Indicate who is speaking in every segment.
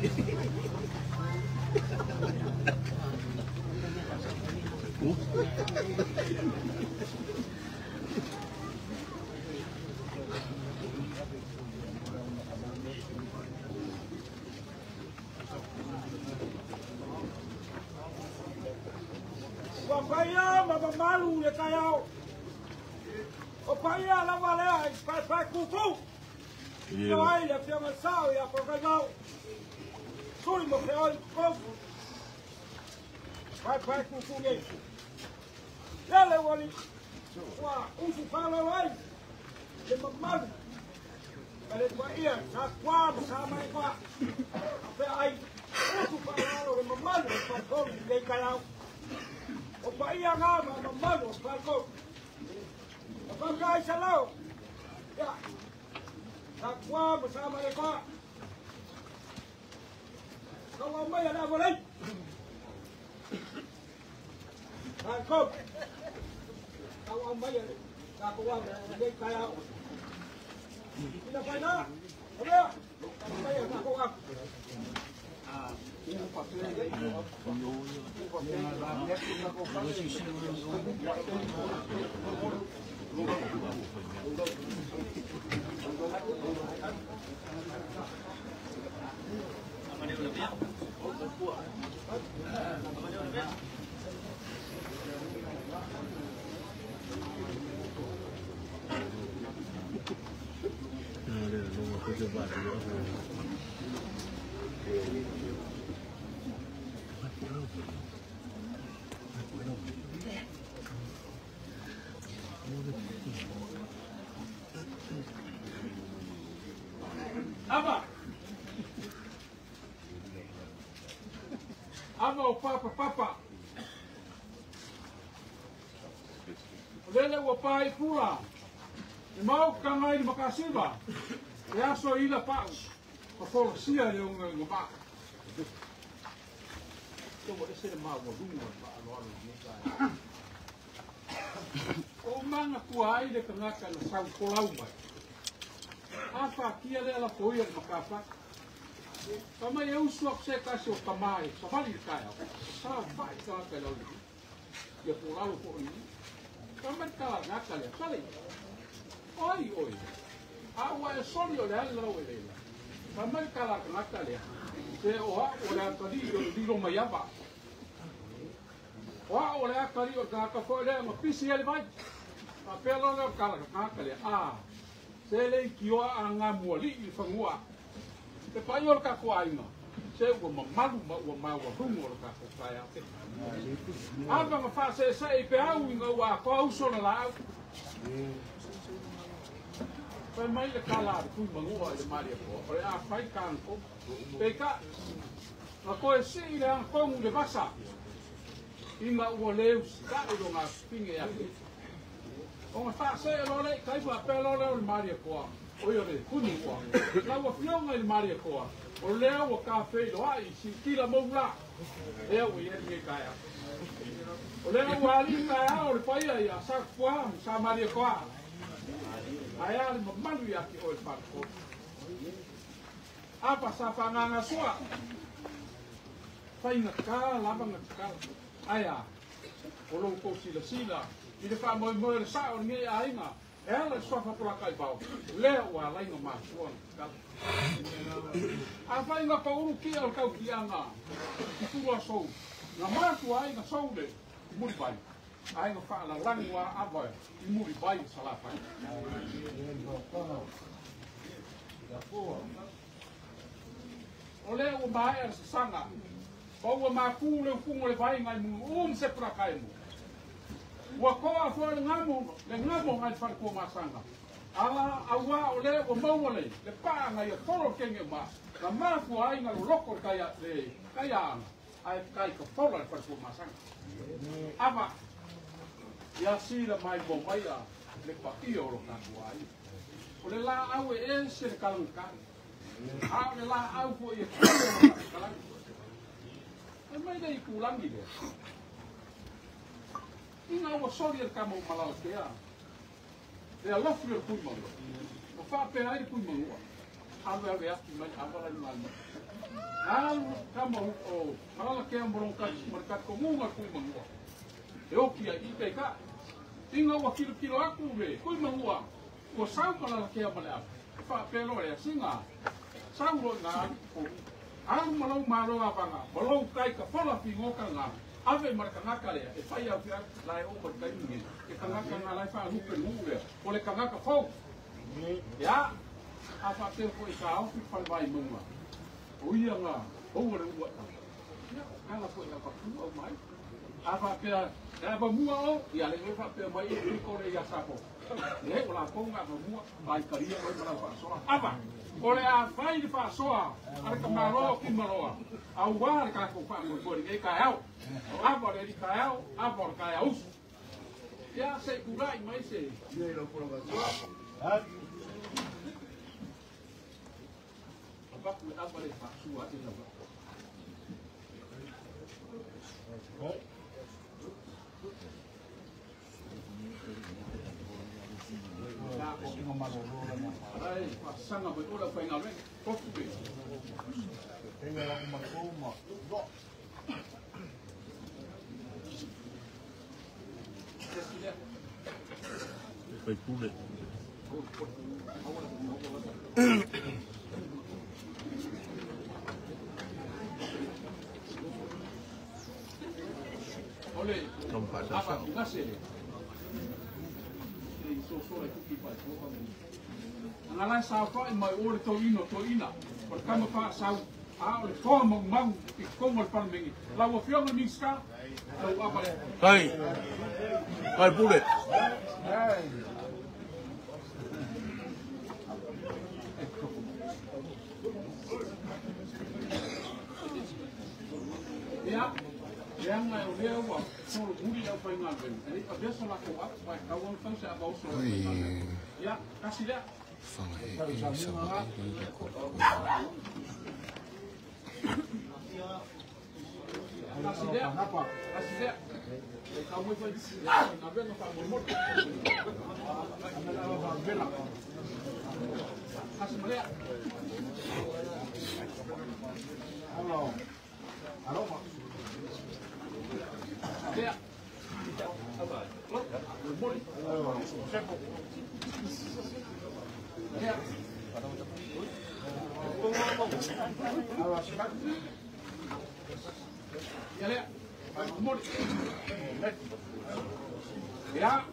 Speaker 1: Ua paia ma mamalu le taeao. O paia lava lea i paepae tutu. O ai le afioga sao ia Polataivao. Suli mo feoi totofu. Paepae tutu nei. Lele ua li. Ua usu faalolo ai le mamalu. Ma le paia sa kua ma sa mai kwa. Apea ai usu faalolo le mamalu o Faletolu i lenei taeao. O paia ngā ma mamalu o Faletolu. O whakai sa lao. Ia. Sa kua ma sa mai kwa. Ka ua mai a le avolei. Faletolu. Ka ua mai a le tatou ava i lenei taeao. Ina faina. Avea. Mai a tatou ava. Ava. Ava o papa papa. O lele ua pai pula. E mau kanga i makasiva. E aso ila pau. O folasia le unga inga maa. Ua ese le mau lunga ma alo alo i nei. O manga tua ai le kangaka na sau kolau mai. A whakia le ala koia le makawha. Ka mai e usu aku se kasi o kamae, sa wali le kai au. Sa whai kangaka i lau li. Ia po lalo po i. Ka mai kala ngaka lea, sale. Oi, oi. A ua e soli o le ale lau e leila. Ka mai kala ngaka lea. Se o a o le akali o le lilo mai ava. O a o le akali o kaka fo lea ma pisi ele vai. A pelo leo kala ngaka lea. A se le kioa a ngā muali i whangua. Te pai o le kako ainga. Se ua mamalu ma ua maua rungu o le kako kai au. Ava nga whaase se i pe au i ngā ua koa uso na lau. Pai mai le kala a kui mangua i le maria koa. O le a whai kānko. Peka, nga koe si i le angkongu le vasa. I ngā ua leu sita i lo ngā spinge ake. O ngā whaase e lole, kaiwa pē lole o le maria koa. O ia le kuni ua. Lau afioga i le maria koa. O lea ua ka wheilo ai, si kila mou la. Lea ua ieri nge kaea. O lea ua ali kaea o le paia ia sa kua, sa maria koa. Aia le mamalu ia ki oe wharekoro. Apa sa whanganga soa. Whainga ka, lava nga ka. Aia, o lou kou sila sila. I le wha moi moi le sa o nge ainga. E ala le soafa pula kai pau. Lea ua lainga masua nga kala. A whainga pa uru kia o kau ki anga. I pura sou. Nga mātua ai nga sou le. I muri pai. Ai nga whaala langua awa i muri pai sa la pai. O lea ua maea le sasanga. Pa ua mākū le ufungo le vainga i munu se pura kai mu. Ua koa fo le ngamo ngai wharekua masanga. Ala aua o le ua maua le, le paanga ia toro kenge ma. Nga mafua ai nga loko le kai le kai anga. Ai kai ka fola le wharekua masanga. Ava, ia sila mai mo mai a le paia o lo kātua ai. O le la au e ese le kalangakai. A o le la au fo i e kule o le kalangi. E mai le i kūlangi lea. Inga ua soli e kama o malala kea. Le alofi o le kui mangua. O whaapea ai le kui mangua. Awe awe atu mai awala i ngai mai. Alu kama o malala kea moronga markat ko munga kui mangua. E oki ai i ka. Inga ua kilo kilo aku be kui mangua. Ua sau malala kea male afu. Fa pelo le singa. Sau ro nga ko. Alu malau malo avanga. Malau kai ka fola fi ngoka nga. Ave markanaka le e fai au fia lai o markai ngi. Ke kangaka nga lai fa lupe nu le. O le kangaka fou. Ya. A fa te ko i ka au fi fal vai munga. O ia nga o le ua. Ya kala ko ia pa ku au mai. A fa pea e va mua o ia le fa pea mai i ko le ia sapo. Le o la konga va mua vai karia oi mala fa soa. Ava. O le a fai fa soa. Ara ka maro ki maroa. Au wa ka ko fa mo le ka au. O ava le ka au, ava ka au. Ya se kurai mai se.
Speaker 2: Nei lo ko va soa.
Speaker 1: Baku ava le fa soa e la. Ai, sanga mai ola fai ngā tofu be.
Speaker 3: Fai pule.
Speaker 1: Ole, ava ngasele. Nga sa fa mai o le tauino toina o le kama fa sau a o le toa mau mau i kongo le palmengi lau afioga Minista lau apa le
Speaker 3: kai kai pule
Speaker 1: ia ia ngai o lea ua solo muli lau fainga venu e avesa la ko ap mai kau au tau se ava o solo ia kasi lea. Ya,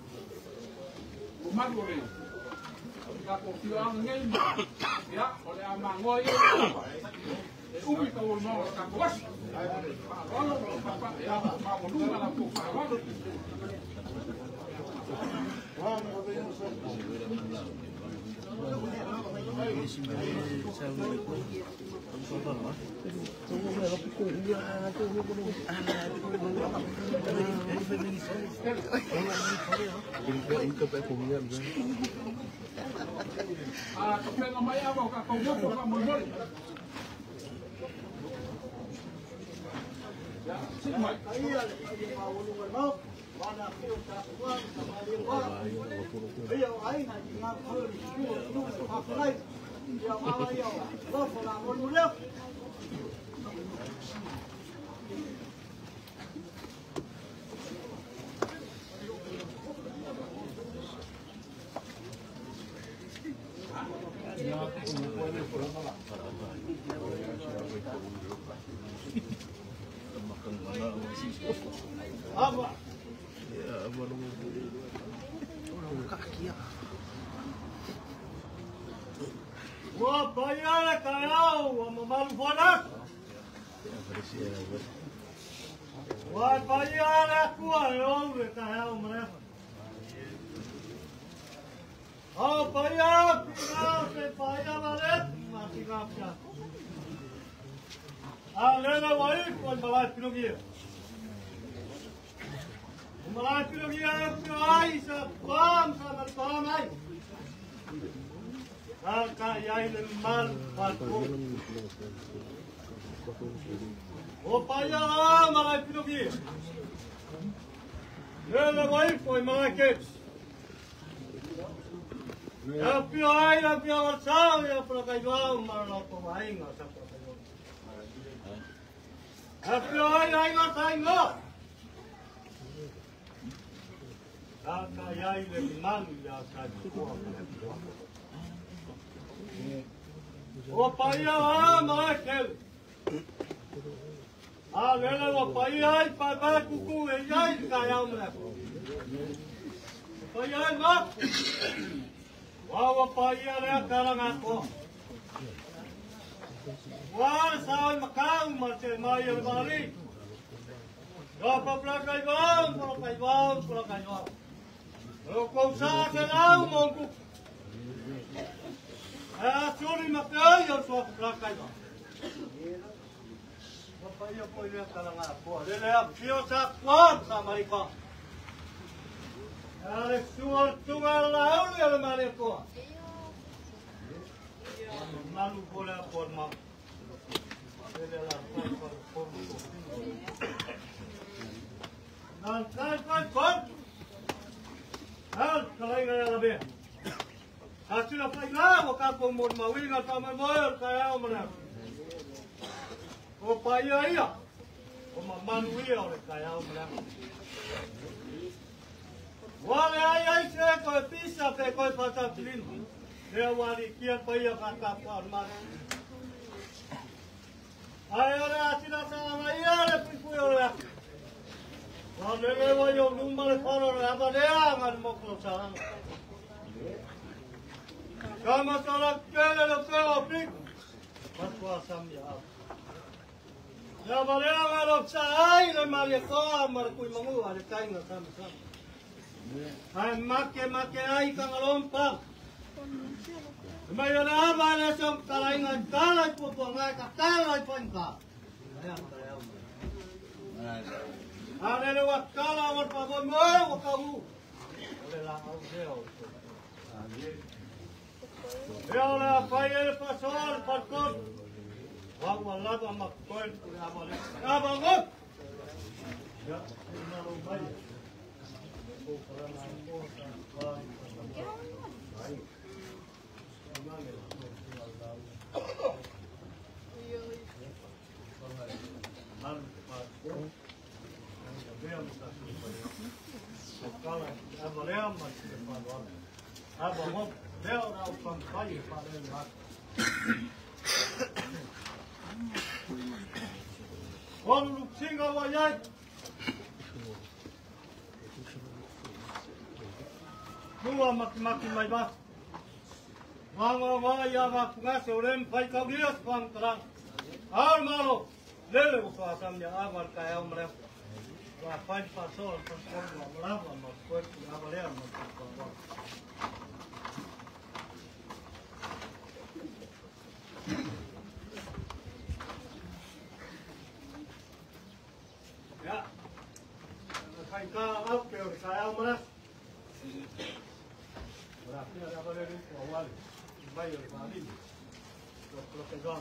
Speaker 1: o malu le, ka ko fio ngai ya, o le amango ia, e ubi ka o no ka ko was. Pa pa pa ya, ma mo lunga la ko pa wa.
Speaker 2: Afio ai aiga sa igoa. Tata iai le manu ia sa igoa. O paia a ma e keu. A lele o paia ai pa pa kuku e iai ka iau mea. O paia ai ma. Wa o paia lea karanga koa. Wa sa oi makau ma te mai o le mali. Ka pa plaka i vau, pula kai vau, pula kai vau. O kou sa te lau mo ku. A turi ma te ai o sua plaka i vau. O paia poi lea karanga koa. Lele a pio sa koa sa marika. A le sua tunga la uli o le mali koa. Malu pole a por ma. Lele la koa koa koa koa. Nan kai kai kai. Al kalainga ia la bea. Ka tuna pai ngā o ka kou mori mawinga ta mai moe o kai ao mana. O paia ia. O mamanu ia o le kai ao mana. Wale ai ai se koe pisa pe koe patatilino. Lea wali kia paia ka kapua o mana. Ai ore atina sa ia le pui o le ake. Wa lele wa yo numa le faro le aba lea nga le moko sa anga. Kama sala kele le peo pik. Matua sami au. Lea ba lea nga lo sa ai le mali koa ma le kui mangu a le kainga sami sami. Ai make make ai ka ngalompa. Mai o le aba le som kalainga kala i puapua ngai ka kala i painka. Ai ka le au. A lele wa kala wa pa mo moe wa ka u. O le la au se o. E o le a pai ele pasol parkon. Wa wa lava ma koe le aba le. Aba ngo. Ya, ina lo mai. O kala na o ta pa. Ai. Nua maki mai ba. Wanga wa ia wa kunga se orem pai kauria spam tarang. Al malo lele ko asam ya awal ka au mre. Wa pai pasol pasol wa mla wa ma ko ku awal ya ma ko. Ya. Kai ka au ke o ka au mre. Ora pia ya vale ko awal. Mai o mali. Lo que yo.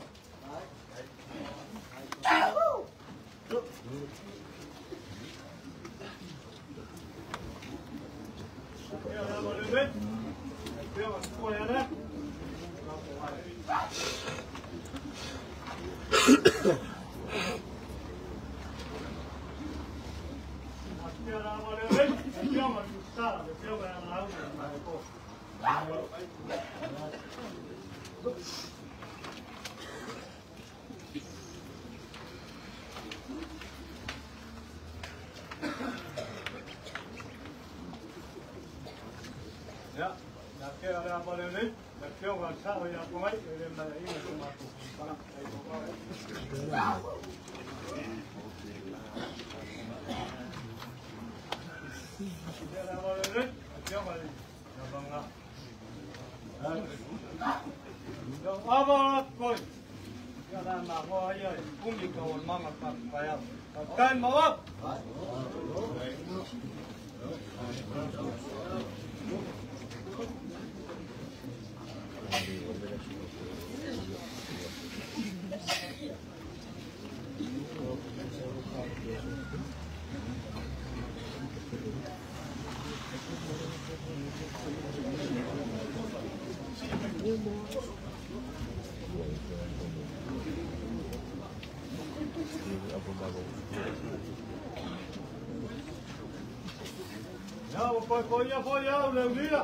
Speaker 2: Ia ua koekoia foi au le ulia.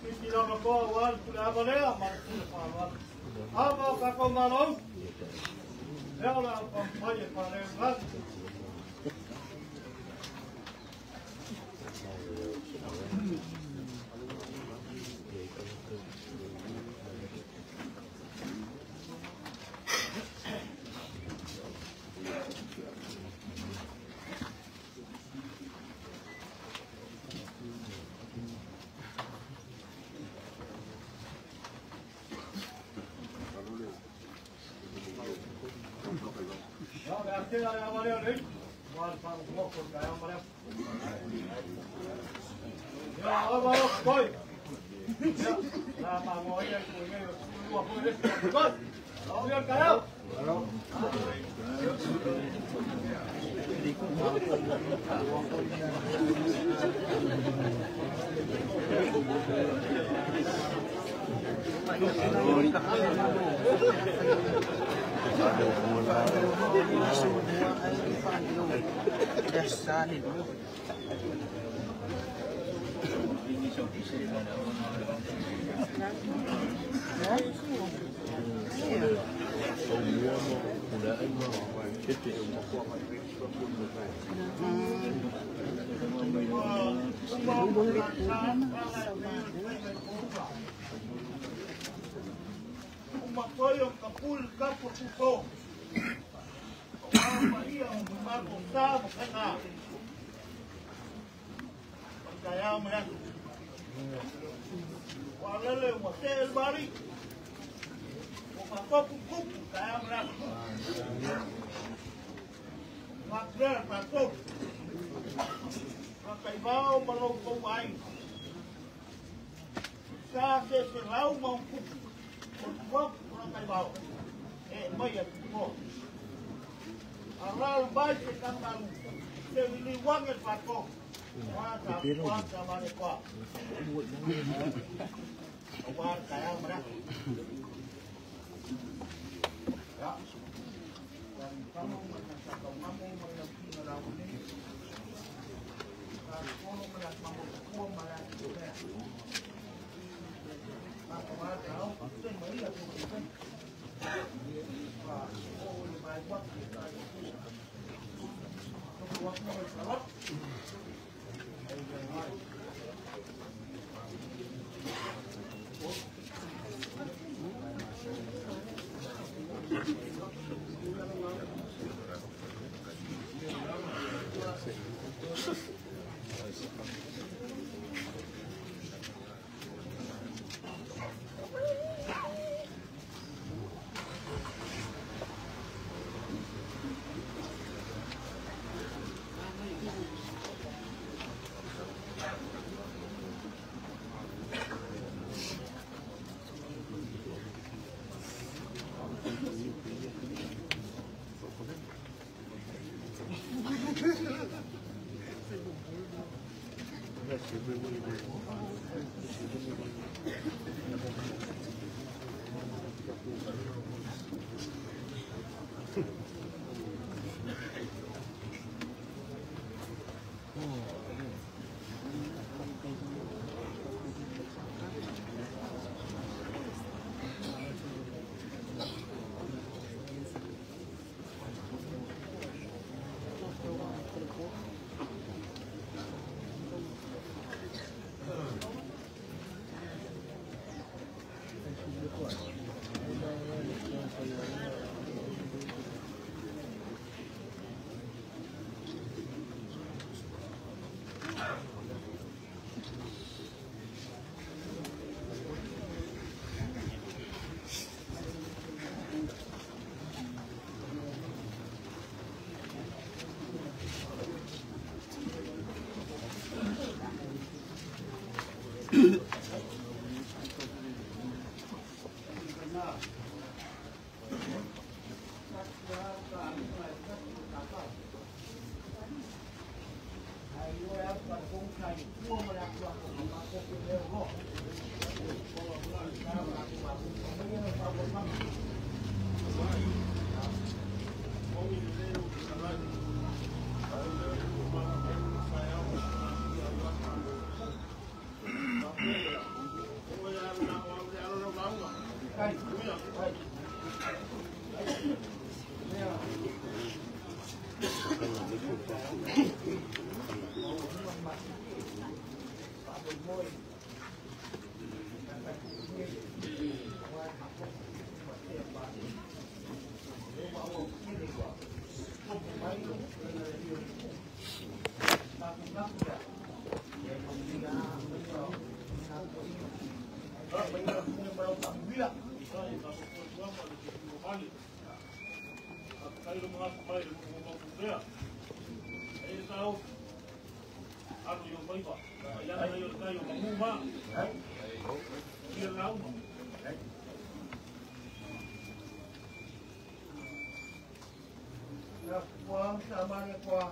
Speaker 2: Titi lava toa ua le pule avalea ma le pule faaaloalo. Ava o tatou malo. Lea o le au taumafai e faaleugalu. Ia o le atea le avalea nei. Ua le faalogologo i le taeao ma le aso. Ia ava o koi. Ia, la magoa ia i koe nei o tulua foi le isi o koi. Lau ia le taeao. Umakoy ang kapul kapututo. Maria o mapunta mo ka. Pagkaya mo yan. Walele mo tel bari. O makopukup kaya mo yan. Makler patop. Makaibao malong ay. Sa se lau mangkup. Kuwap makaibao. Eh may at ko. Aral bai se kamalu. Se wiliwang el pato. Wa ta mare kwa. Wa kaya mara. Ya. Dan kamu makasakaw mamu malaki na raw ni. Kono malak mamu ko malak ko. Ma ta o te Maria ko ko. Pa o le mai wa ki ta. Ko wa ko sa.
Speaker 4: Kai lo mga kumai le mo mo pea. Ai le tau. Alu yo mai ba. Ai ana yo kai yo mamu ma. Ia lau ma.
Speaker 2: Ya kwa sama le kwa.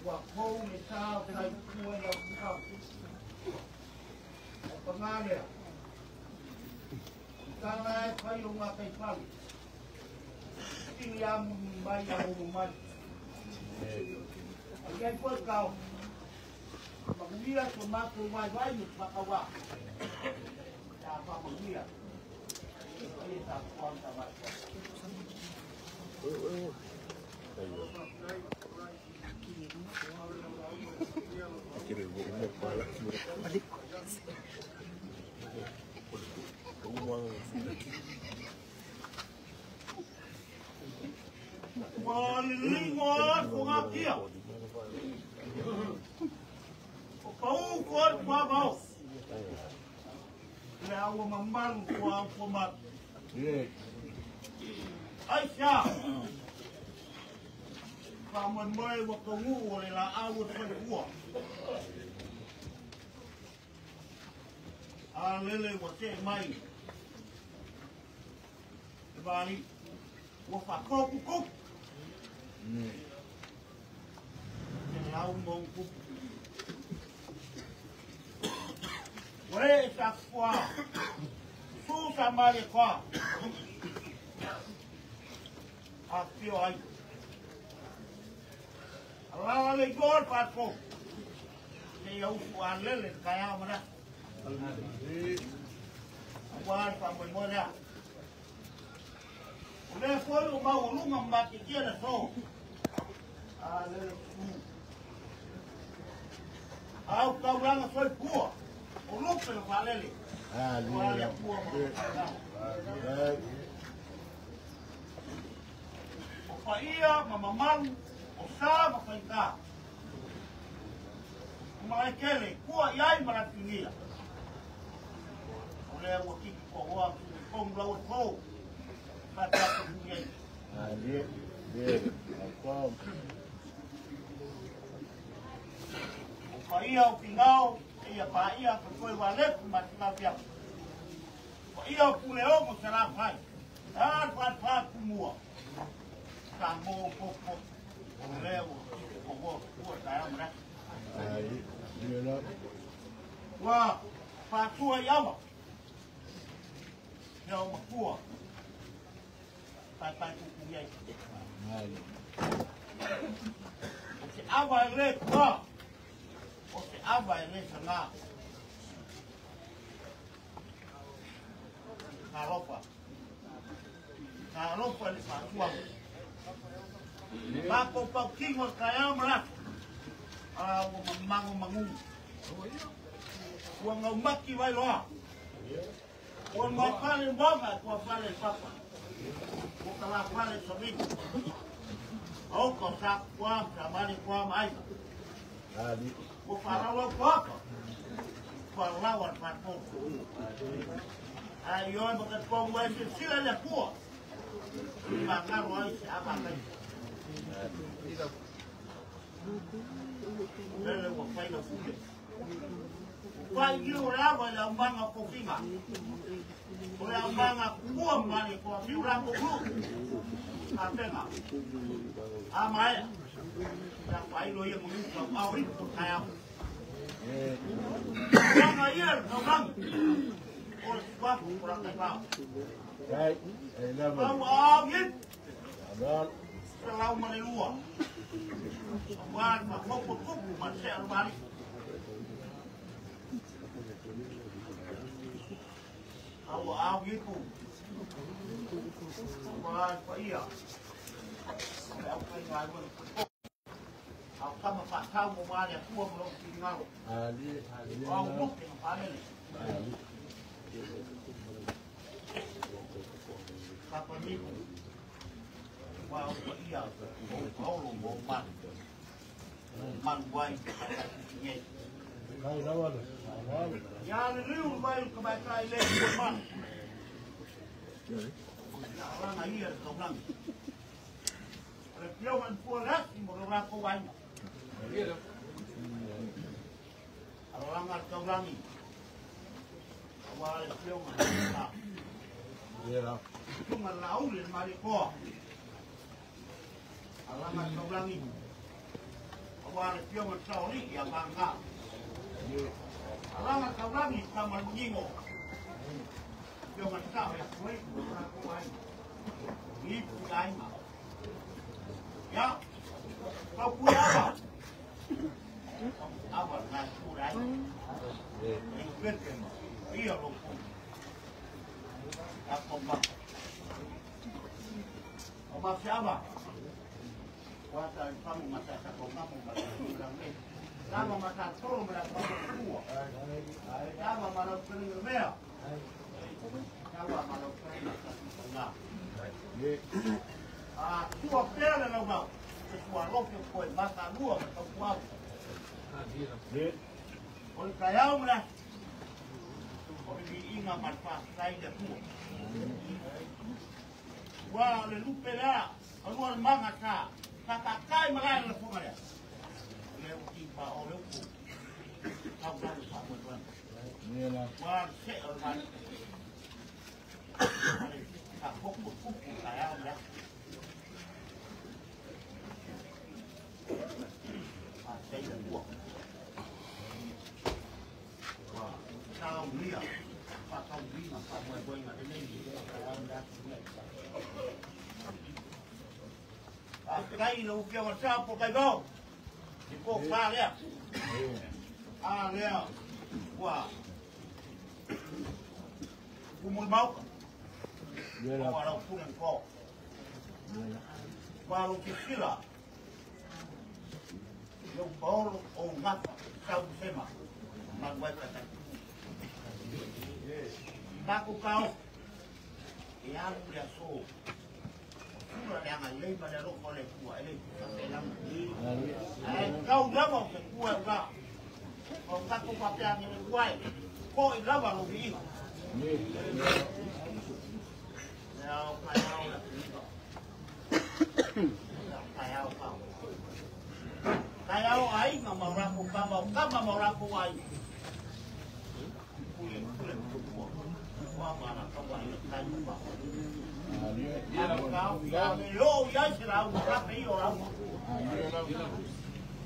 Speaker 2: Wa kou le sao kai kua ya kau. O pangalea. Tala e whai o ngā kai pali. Kini a mai a mumu mai. Ai ai koe kau. Maguia ko mātou wai wai ni whakawa. Tā whamaguia. Ai e tā kua tā mai. Ua lilingo ko ngā kia. O pau ko ai kua vau. Le aua mamalu ko au ko matu. Ai sia. Ka moe moe wa kongu o le la au o te kua. A lele wa te mai. Te bali. Ua whakoku kuku. Te lau mou kuku. Ua e sa kua. Su sa mare kua. A pio ai. Alala le gol patfo. Te iau a lele kai au mana. Ua pa moe moe lea. O lea foi o mau olunga matikia na so. A lele ku. Au kaulanga soi pua. O lupe na falele. O lea pua ma. O paia ma mamalu. O sa ma whaika. O malaikele kua iai maratingia. O lea ua kiki ko hoa tu i kongu lau e kou. O paia o pingao, ia paia ko koe walepu ma te ngā Paia o pule o mo se rā whai. Tā whai whai kumua. Ka mō popo. O lea ua kiki ko hoa kua tae amara. Ua whātua i awa. Te au makua. Pai pai kuku iai. O te awa e le kua. O te awa e le sanga. Ka lopa. Ka lopa le whātua. Pāpau pau kingo kai au maratu. A ua mamango mangungu. Ua ngau maki vai loa. Ua ngau pale mbonga kua pale papa. O ka la pale savini. O ko sa kua sa mani kua mai. O wharawa papa. Wharawa wharawa. Ai oi maka kongu ai se sila le pua. Ma ngaro ai se ama kai. Lele ua whaina pule. Whai i o le awa le aumanga kofinga. O le aumanga kua mani kua miura kuklu. Ka tenga. A maea. Ka whailo ia manuka au i ko kai au. Wanga ia le kaulangi. O le suafu o raka pao. Pau au i. Se lau mane lua. Wā ma kopo kupu ma se arumari. Au au ipu. Wā pa ia. Au kai ngā rua. Au kama whakau mo wāre akua mo lau ki ngaro. Au moke na whanele. Kapa niku. Wā au pa ia. O paolo mo manu. Manu wai. Ia le liu mai ka mai kai le kua manu.
Speaker 5: Alaga ia le taulagi. O le afioga i Matua le Asi mo le latou aiga. Alaga le taulagi aua le afioga i le Susuga Laauli le Malietoa. Alaga le taulagi aua le afioga i le Saoalii ia Gagā. Alaga le taulagi i Tama le Manino. Afioga i le Sao ia Tuai mo le latou aiga. Ipu i aiga. Ia, tau ava. Ava na tu le aiga. E pete ma ia lo ku. A komba. O ma se ava. Wa ta i famu ma sa sa komba mo ma sa me. Lava ma sa tolo ma la famu tua. Lava ma la pele mea. Lava ma la pele sa sa. A tua pea le lau e tua lofi o koe mata lua ma tau kuau. O le taeao ma le aso, o le viiga ma le faafetai i le Atua. Ua o le lupe lea, kalua le maga sa, sa taatai malae le lafoga lea. O lea ua tipa o le upu, tau lau le faamoemoega. Ua le see o le mali. Sa popo tupu taeao ma le aso. Faafetai i le Atua. Ua saunia, faatauina, faamoemoega lelei taeao ma le aso nei. Faafetai i lau Afioga i le Sao po o Taivao, i tofa lea. A lea ua tumu i maota. Ua lau pule na to. Ua lou silasila i ou paolo o ou gafa, sau sema, malu ai taitai. Tatou taofi, e alu le aso, o sula le agalelei ma le alofa o le Atua, e le tusa pe lama. Ae tau lava o se tua e ula. O tatou faapea ane le Atua e, foi lava lou viiga. Le ao taeao le atuiga. Le ao taeao tau. Taeao aiga ma o latou tama, o tama ma o latou aiga. Pule, pule, tua. Ua ma la taua i le tai ma. Taofi, a le oo i ai se lauga, lape ia o lauga.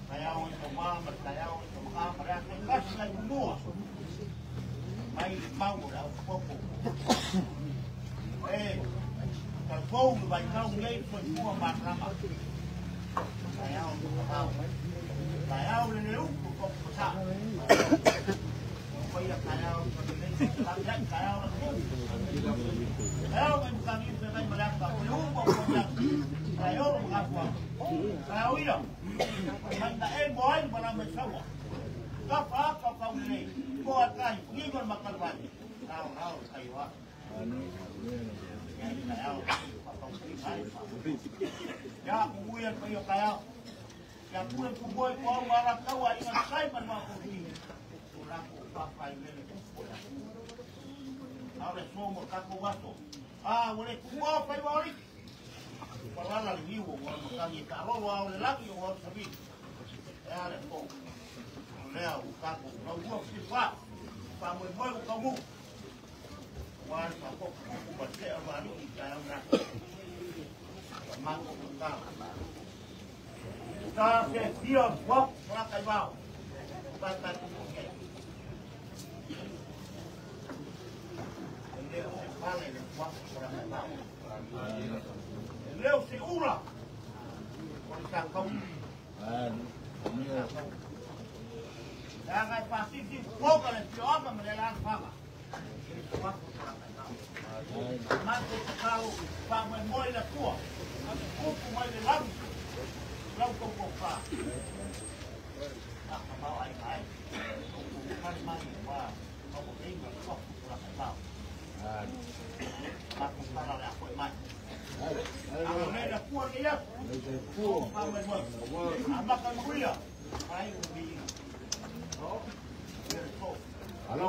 Speaker 5: Taeao i tama ma le taeao i tama ma le ake kasi nai mua. Mai le mau o le au popo. E, talifou le vaitau nei soifua malamalama. Taeao i tama. Taeao le le upu topu sa. O ia taeao i le taeao la tu. Taeao mai mutani pe mai malaka. O le upu o ia. Taeao lo mga Taeao ia. Mai na e mo ai pala mai sawa. Ka pa ka ka nei. Ko atai ni ko makalwai. Rao rao kai wa. Taeao. Ya uia pa ia taeao. Ya pule ku boi ko au ara kaua i ngā kai man ma ko hi. O rako papa i mele ko la. Au le somo ka ko waso. A o le ku mo pai wa ori. Palala le niu o makangi ka rolo au le lagi o au sabi. E ale ko. O lea o kako lau ua fi fa. Pa mo mo o kamu. Wa pa ko ku ba te o wa ni ka au na. Mango ko ka. Ta se fia wa pa kai wao. Pa pa ku ku ke. E leo se pale le wa pa kai wao. E leo se ula. O le sa kau. Le ngai pa si si poka le fioga ma le la fanga. E le wa pa kai wao. Mango te kau pa mo mo le tua. Upu mai le langi. Lau kou kou pa. A ka mau ai mai. Kou pale mai wa. Au o inga tua ku la kai wao. Ma ku pala le apo mai. A o le la tua ke ia. Pa mo mo. A ma ka muia. Ai o mi. O. Le to.
Speaker 3: Alo.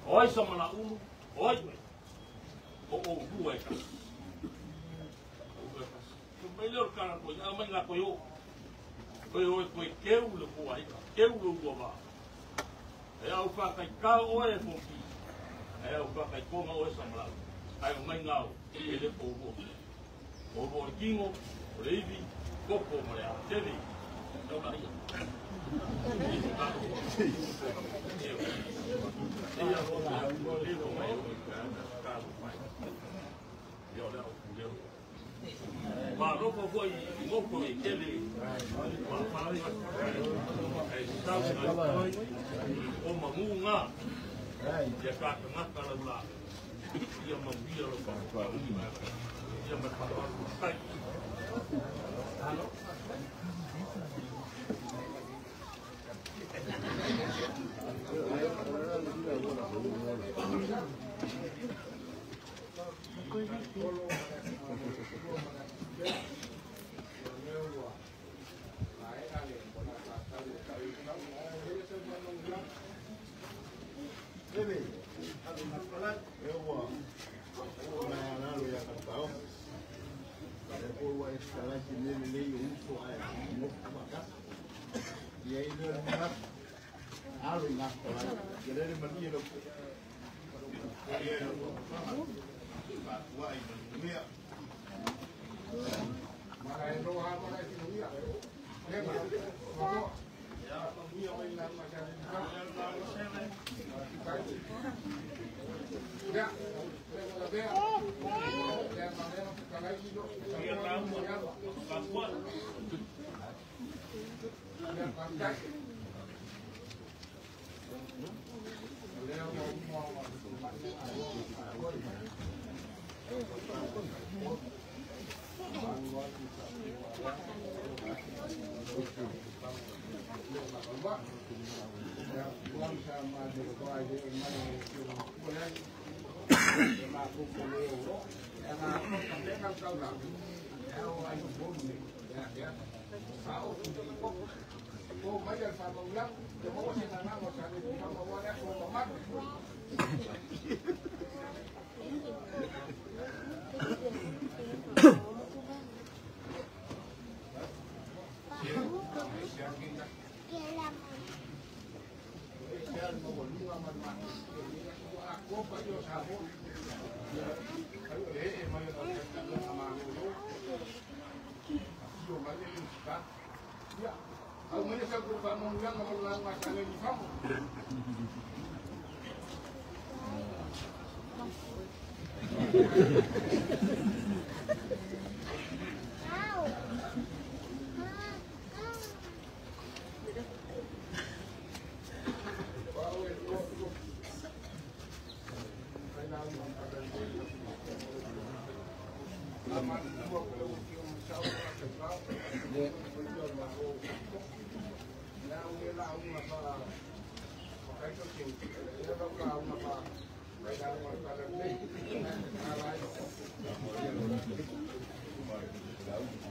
Speaker 4: Oi sama la ulu, oi o o hu e ka. Mai le kala ko a mai la ko yo. Ko yo ko keu le ko ai ka. Keu le ua ba. E au pa kai ka o e ko ki. E au pa kai ko ma o sama la. Ai mai ngau e le ko bo. O bo kingo, o le ivi, koko mo le a tele. Tau la ia.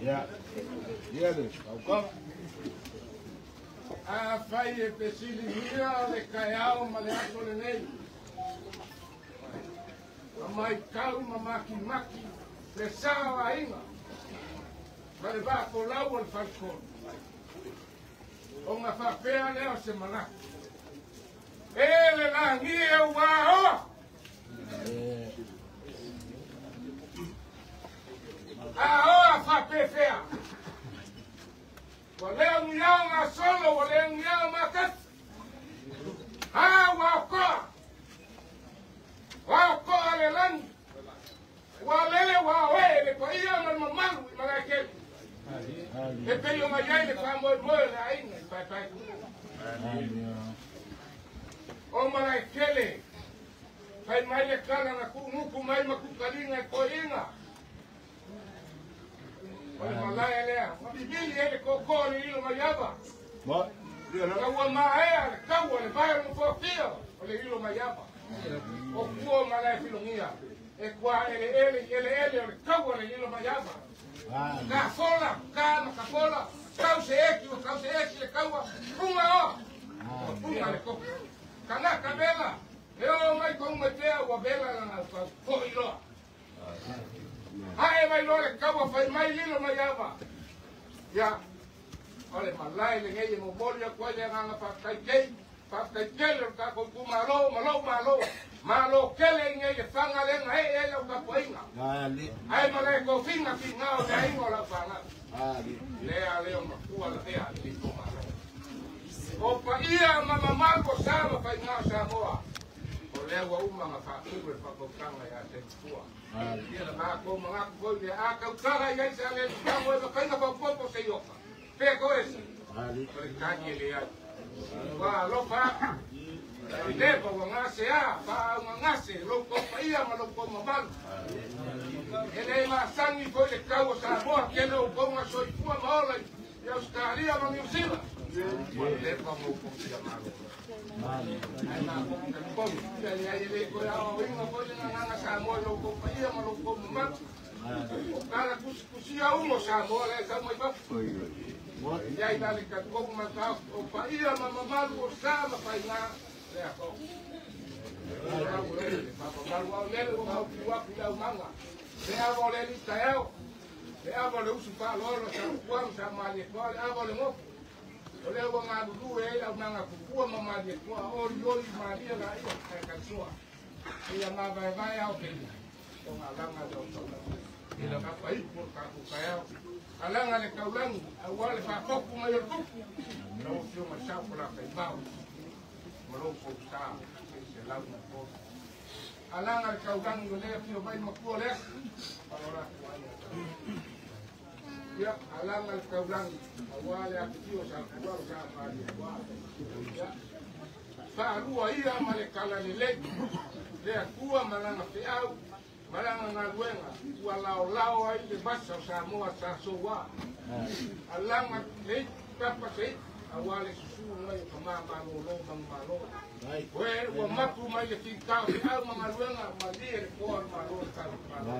Speaker 3: Ya, ya le, kauka.
Speaker 1: A fai e pesili mia le kaiao ma le aso lenei. A mai kau ma maki maki le sao aiga. Ma le vaa lau o le falikolo. O ngā whapea leo se manatu. E le langi e ua oa. A oa whapewhea. Wa leo ngiao ngā solo, wa leo ngiao ngā kati. A wa okoa. Wa okoa le langi. Wa lele wa oe le pa ia ma mamalu i malaikeli. E pei o mai ai le whamoe moe le ainga i pai pai kua. O malaikele, pai mai le kala na kunuku mai makukalinga e koinga. O le malae lea, mabibili e le koko le ilo mai ava. Kaua maea le kaua le vai o mfofia o le ilo mai ava. O kua malae filongia, e kua ele ele ele ele o le kaua le ilo mai ava. Ka fola, ka makafola, kau se eki, o kau se eki le kaua, punga o, o punga le koko. Kanaka vela, e o mai konga tea ua vela lana kau, fo iloa. Hae mai loa le kaua, fai mai lilo mai ava. Ia, o le malae le ngei e momoli aku ai le anganga whakaikei, whakaikele o kako ku malo, malo, malo. Malo kele ngei e whanga lenga e e lau kapuinga. Ai malae ko finga ki ngā o te ainga o lau whanga. Lea leo makua la tea li ko malo. O pa ia mamamalu o sama whai ngā o Samoa. O lea ua uma ngā whakuru e whakautanga ia te kua. Mā ko mangaku koi le a kautara i ai sa le tango e makainga whaupopo se ioka. Pea ko ese. O le kani e le ai. Wa alofa aku. Leva ua ngase a, wha unga ngase, lou kou paia ma lou kou mamalu. E le masangi foi le kau o Samoa, kele o kou nga soifua ma ola i Australia ma New Zealand. Ua leva mo kou tia malo. Ai mā kou kalikonu, ia le ai le koe ao inga foi le nganganga Samoa lou kou paia ma lou kou mamalu. O kala kusikusia umo Samoa le sau mai papu. Ia i nale kalikonu matau, o paia ma mamalu o sa ma whainga. Lea ko. Malu au lele o mau kiwa ki au manga. Le ava o le lita eo. Le ava o le usu whaalolo sa kuang sa mali koa. Le ava o le ngoku. O le ua ngā lulu e au manga kukua ma mali koa. Ori ori malia la ia kai kansua. Ia ngā vai vai au kei. O ngā langa le o taula. Ila ka pai po ka kuka eo. Alanga le kaulangi. Au wale whakoku mai o tupu. Lau fio masau ko la kai mau. Malo ko sa se lau na ko. Alanga le kaulangi o lea fio mai makua lea. Palora kua ia. Ia, alanga le kaulangi. Aua le akitio sa kua o sa whalia kua. Ia. Whaalua ia ma le kalalelei. Lea kua malanga whiau. Malanga ngā luenga. Ua lao lao ai le vasa o Samoa sa soa. Alanga le tapa se. Aua le susu ngai o ka malo mang malo. Oe ua matu mai le whitao te au mangaluenga ma lie le koa le malo le tau malo.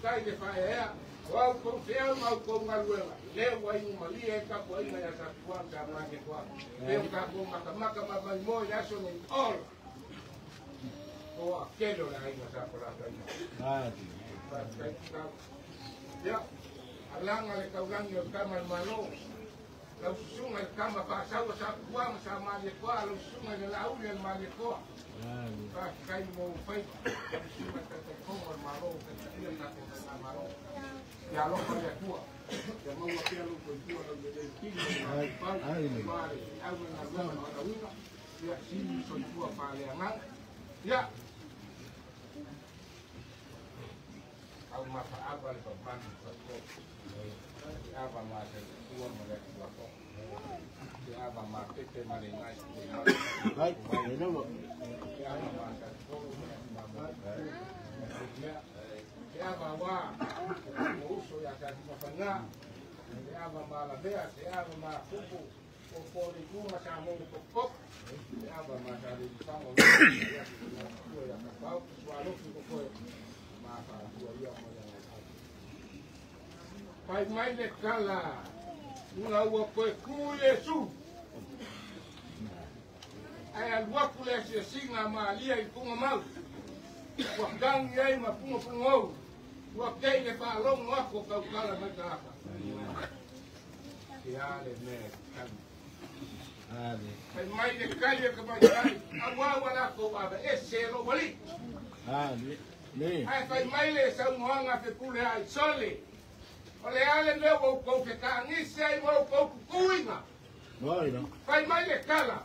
Speaker 1: Tai le whaea, o au kou te au mau kou ngaluenga. Le ua ingu malie e kapu ainga ia sa kua sa mange kua. Peo ka kou makamaka ma mai moi le aso nei ola. O a kelo le ainga sa kolata ainga. Ia, alanga le kaulangi o kama le malo. Lau susunga le kama whaasaua sa kua ma sa mali koa, lau susunga le lauli le mali koa. Whaakikai mo whaipa, lau susunga te te kongo le malo, te te ia te te ngā malo. Ia alofa le atua, ia maua pia lau koi tua lau le le kili, le pau, le mare, au le ngā lua ma rauina, ia sili soifua whaalea nganga. Ia, au mawhaava le papanu whakoa. Te ava mā te kua ma le kua ko. Te ava mā tete ma le ngai te ava. Te ava mā te koro ma le mā. Te ava wā o uso ia te ati mawhanga. Te ava mā lavea, te ava mā kupu. O
Speaker 3: po le tu ma sa mo ko le ava ma sa le sa mo ya ko ya ka pa ko alo ko ko ma fa ko ya mo ya pai mai le kala una ua koe ku Yesu ai alua ku le singa ma lia i punga mau ua gangi ai ma punga pungou ua kei le whaalongo ako kau kala mai ka aka ia le mea kali pai mai le kali e ka mai kali aua ua lako ava e se lo wali ai pai mai le saunoaga fe pule ai sole o le ale mea ua ukou ke kaagisi ai ua ukou kukuiga fai mai le kala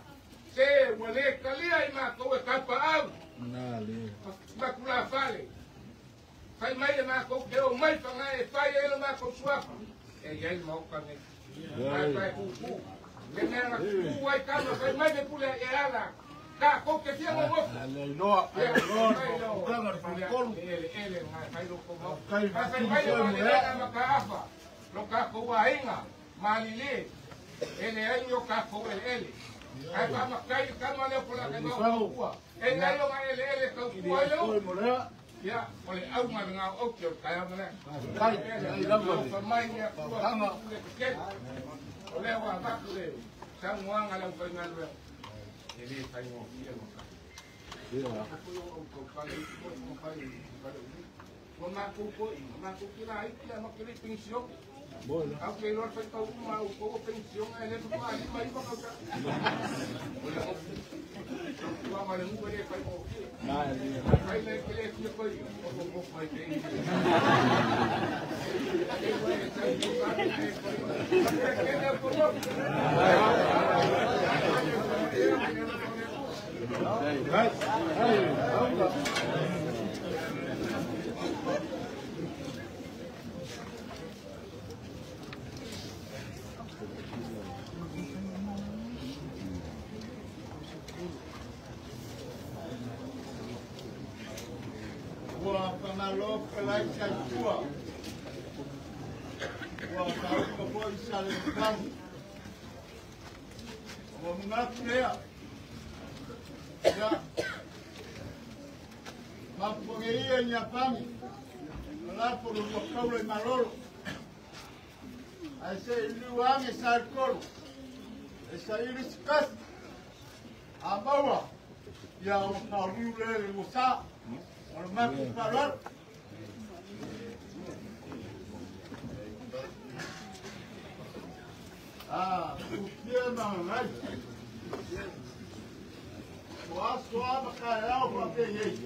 Speaker 3: se ua lē kalia i makou e kapaau makulafale fai mai le makou ke o mai fagae e fai ai lo makou suafa e iai maoka nei fai kukū le mea na kukū ai kama fai mai le pule e ala ka kou ke fia gogofu ele ngai fai lo kou fai mai le malilega ma kaafa lo kakou aiga malilē ele ai o kakou eleele ai faamakai kama lea po la kai maokua e nai oga eleele taukua ai leu ia o le auga lagao oute o le taeao ma lea famai ia kua le kekele o lea ua avatu le saunoaga le aufaigaluega e lē faigofie ua makou poiga makou kilaiti a makele penisione au ke iloa le faitau uma au kou o penisione e lē faatoalima iva kausaga o le tautuaga le nuu e lē faigofie fai le kele fia koi o ai ke
Speaker 5: Ua whamalo pelai sa tua. Ua whauka foi sa le mkangi. Ua mngatu lea. Ia. Mapuange ia i Niapangi. Malapo lua kaula i malolo. Ai se iliu ange sa kolo. E sa ili sikasi. A maua. Ia o whauriu le le usa. O le mapu whalalo. Ah, kukia mangai. O aso a makaeao pa pe iei.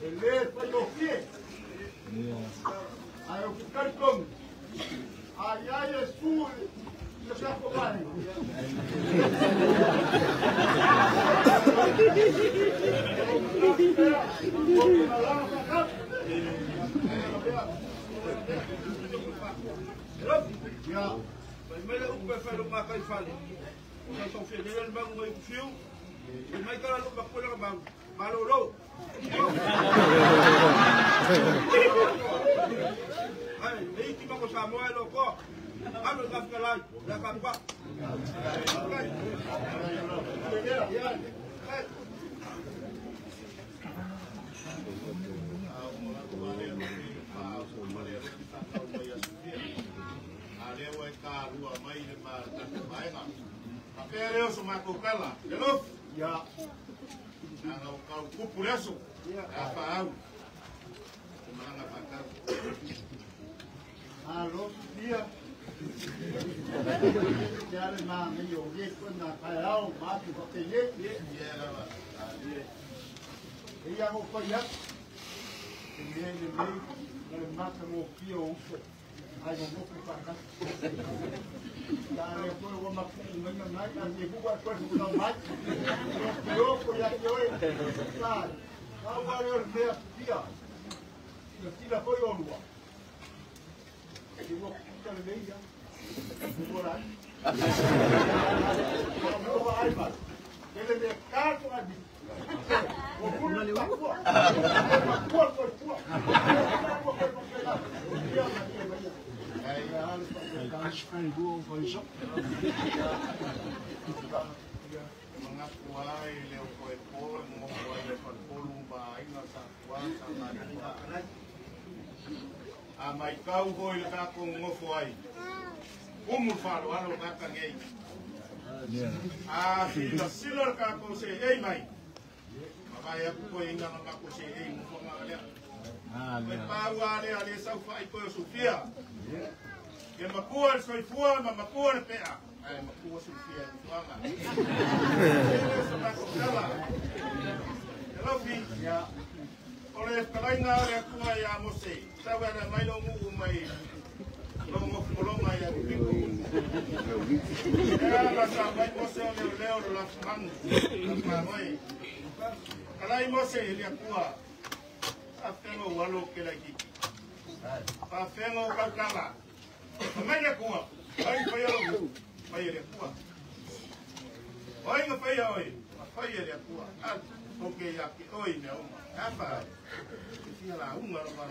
Speaker 5: E le pai o fie. Ai o te karikongi. Ai ai e su i le kako mai.
Speaker 4: Ia, fai mai le upu e fai lo makai fale. O sa sau fia le mangu mai fiu. Fai mai kala lo makola ka mangu. Malolo. Ai, nei ti mako Samoa e lo ko. Alo ka fkalai, la ka pa.
Speaker 5: Ia. Alo ia. Ia le ma me yo ye ko na pa ao ma tu ko te ye. Ia mo ko ia. Te ye le me le ma ka mo pio uso. Ai mo ko pa ka. Ya le ko o ma ku me na na ye ku ko ko na mai. Yo ko ya yo e. Ka. Ka wa le me pia. Ia tira ko yo lua. Ua kuta le leia. Ua rai. Ua ai mai. Ele me kato ai bi. Ua kuru le pakua. Ua kua kua kua. Ua kua kua kua. Ia ma ia.
Speaker 3: Mai kau hoi le kako ngofo ai. Umu falo alo kaka ngei. A sila sila le kako se ei mai. Mawai aku koe inga na mako se ei mufonga alea. Me pau ale ale sau fai koe o Sofia. Ke makua le soifua ma makua le pea. Ai makua Sofia mufonga. Ele sa mako kala. Elofi. O le kalainga o le akua ia Mose. Sawa na mai lo ngu mai. Lo ngofolonga ia Piko. Ea la sa mai Mose o leo leo lo la mangu. La mai. Kalai Mose le akua. Afengo walo ke la kiki. Afengo kaukala. Mai le akua. Ai pai alo. Pai le akua. Oi nga pai oi. Pai le akua. Al oke ya ke oi me oma. Apa? Fia la unga lo ma.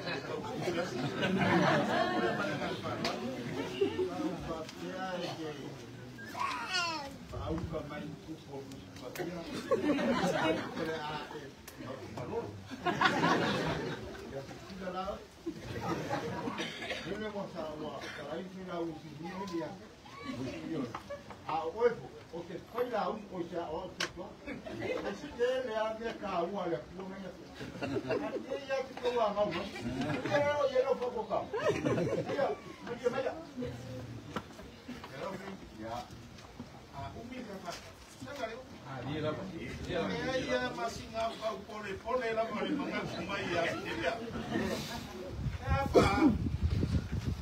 Speaker 6: Auka mai kupo patia. Kore a e malolo. Ya sila la. Ele mo sa wa karai ni la usi ni ya. A oi o te fai la un o sa o te to. Ese te le a me ka u a le ku me ya. A te ya te ko wa ma. Ye o ye lo fo ka. Ya, me me ya.
Speaker 3: Ya. Umi ka fa. Sanga le. E ia masinga au pole pole la mare manga mai ia silia. E fa.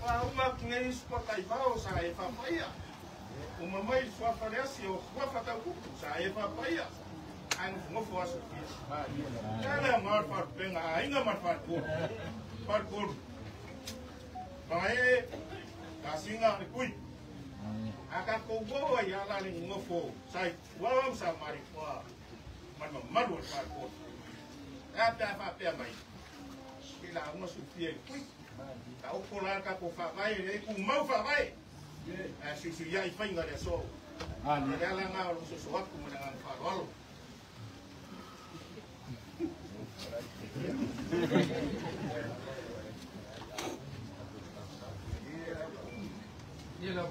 Speaker 3: Fa uma ngai spo tai vao sa e fa paia. Uma mai sua falesi o sua fa ta ku sa e fa paia. Ai ngofo aso fia. Ele mar fa penga ainga mar fa ko. Fa ko. Vai kasinga le kui. Aka ko ia la le ngofo sai wa sa mari kwa man malu fa ko ata fa pe mai ila una sufia kui ta o la ka ko fa vai e ku mau fa vai a su su ia i fainga le so a le ala nga o so so aku mo nga fa rolo
Speaker 1: Ia la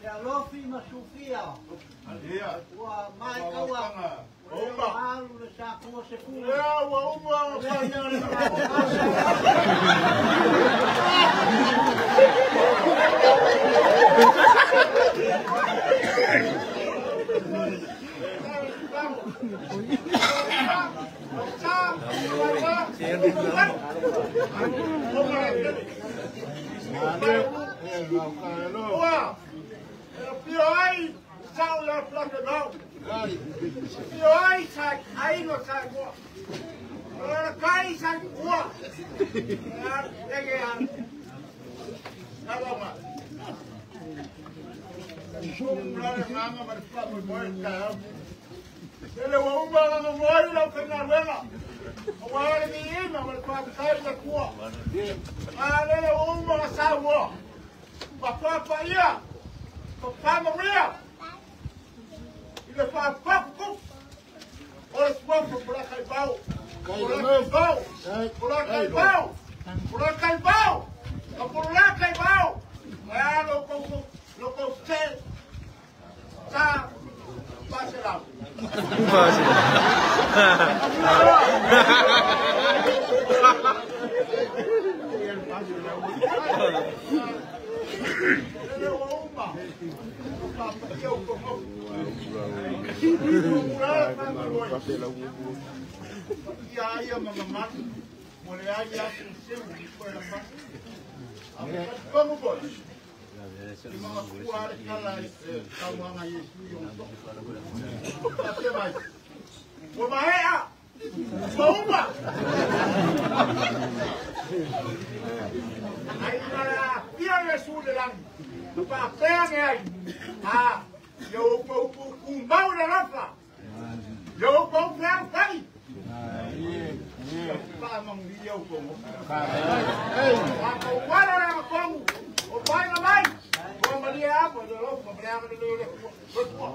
Speaker 2: Alofi ma Sofia. Ua mai kaua. Ua alu le sa kua se kua.
Speaker 6: Ua uma o Pio sao la placa no. Pio ai sai ai no sai ko. Ora kai sai ko. Ya lege ya.
Speaker 3: Saloma. Sum la mama mar pa mo ka.
Speaker 6: Ele wa uma la no moi la pena wela. Wa le mi ma mar pa kai la ko. A le uma sa wo. Pa pa ia. Papa Maria. Il le fa papa. O le swamp por la caibao. Por la caibao. Por la caibao. Por la caibao. Por la caibao. Ah lo con se sa pasela. Ai ina le aafia Iesu i le lagi, na faapea ane ai, A, ia ou upu tumau i le alofa, ia ou upu fealofani, ia faamanuia outou motu. Tatou ala le agatonu, o vaega mai, ua malie ava i le alofa ma le agalelei o le Atua. Soifua.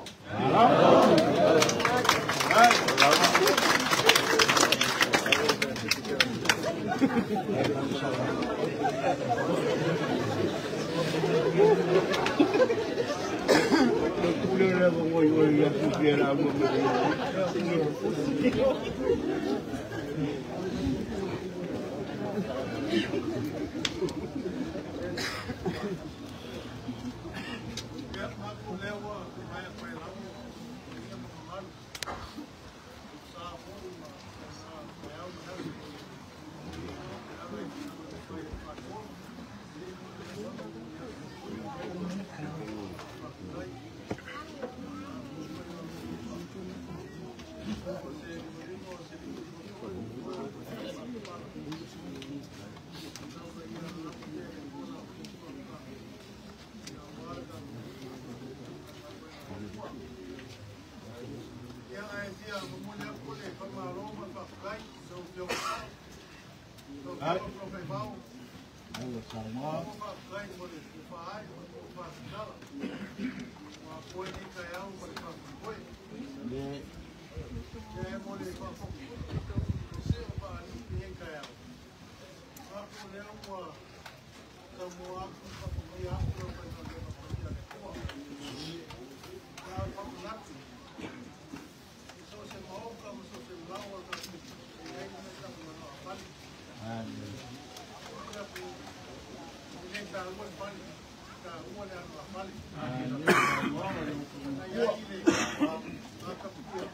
Speaker 2: Ia, matou lea ua maea paelau paia ma mamalu. Sa foi ma sa taeao ma le aso. E ala i tulaga fai o Faatoa. Faafetai. O se limalima o se Ia, ae fia momoli atu le faamalo ma le faafetai i lau Afioga lau Afioga Lofaifao. Malo faafetai mo le tofa ma le tofa tatala ua apoe nei taeao ma le faamoemoe. Ia, e mo le faafogafoga le see o faalii lenei taeao. Matou lea ua taumua atu ma faamanuia atu le aufaigaluega paia a le Atua. Ia, o le faamanatu, i so o se maota ma so o se ulao o le tatou e i ai le mea e tau o le anoa fale. O le atu, e le taua le fale, e taua le anoa fale. Na i ai le matapuia,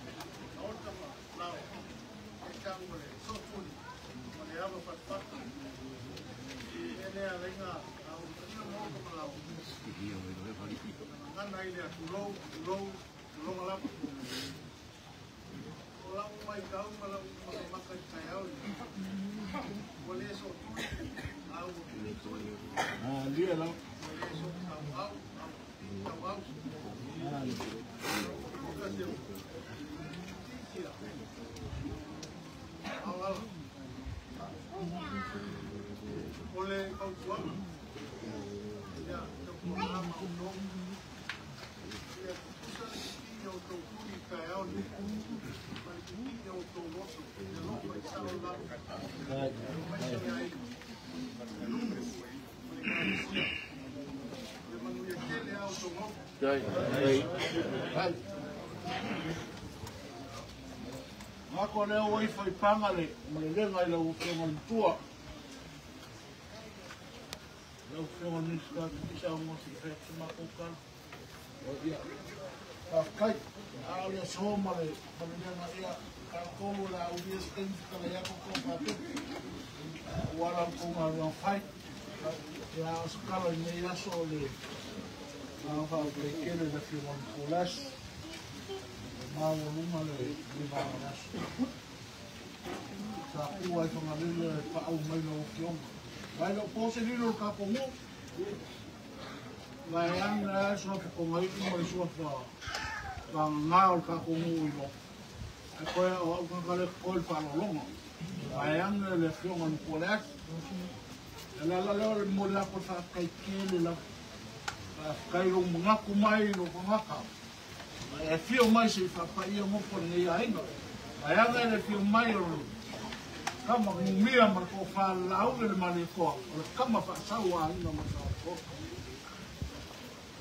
Speaker 2: maota ma lao, e tau o le sootuli ma le ava fatufatu. E le alaina a utaia maota ma lao. Na gagana ai le atulou, tulou, tuloga lava. O lau maitau ma lau makamaka i taeao lenei, ua le sootuli, a ua pipituli. Ua le sootauau, a ua pipitauau. Ua se tisia. Aolala. O le fautuaga, ia, tautuana ma outou. Ia tutusa le pipii o outou tuli i taeao lenei, ma le pipii o outou loto, i alofa i sao lalo, aemaise ai le nuu ma le ekalesia. Ia manuia tele a outou nofo.
Speaker 5: Ngako lea ua ifo i paga le malelega i lau Afioga i le Matua. Lau Afioga i le Minisita te saunoa se i fai atu se matou tala. Ia, faafetai. A o le aso ma le malelega ia, tatou o le a ulia se taimi fetalai atu tou faatupe. Ua ala outou galuega fai. Ia, o se tala i lenei aso o le agaga faafetai tele i le Afioga i le Nikolasi. E maualuga le vaega o le aso. Sa tua ai Fagalele e paau mai lau Afioga. Vai le o po se lilo o le tatou nuu. Vai ane ae suafa Tonai'i ma le suafa Vagagā o le tatou nuu i lo. Ae koe o au tagata lea totoe le faaaloaloga. Vai ane le Afioga i le Matua Leasi. E le ala lea o le momoli atu o le faafetai tele lava. Faafetai lou manatu mai i lou tagata. Ma e afio mai se i faapaia nofo lenei aiga. Vai ane le afio mai o le kama numia ma le tofa Laauli le Malietoa, o le kama faasau a aiga ma Saotoa.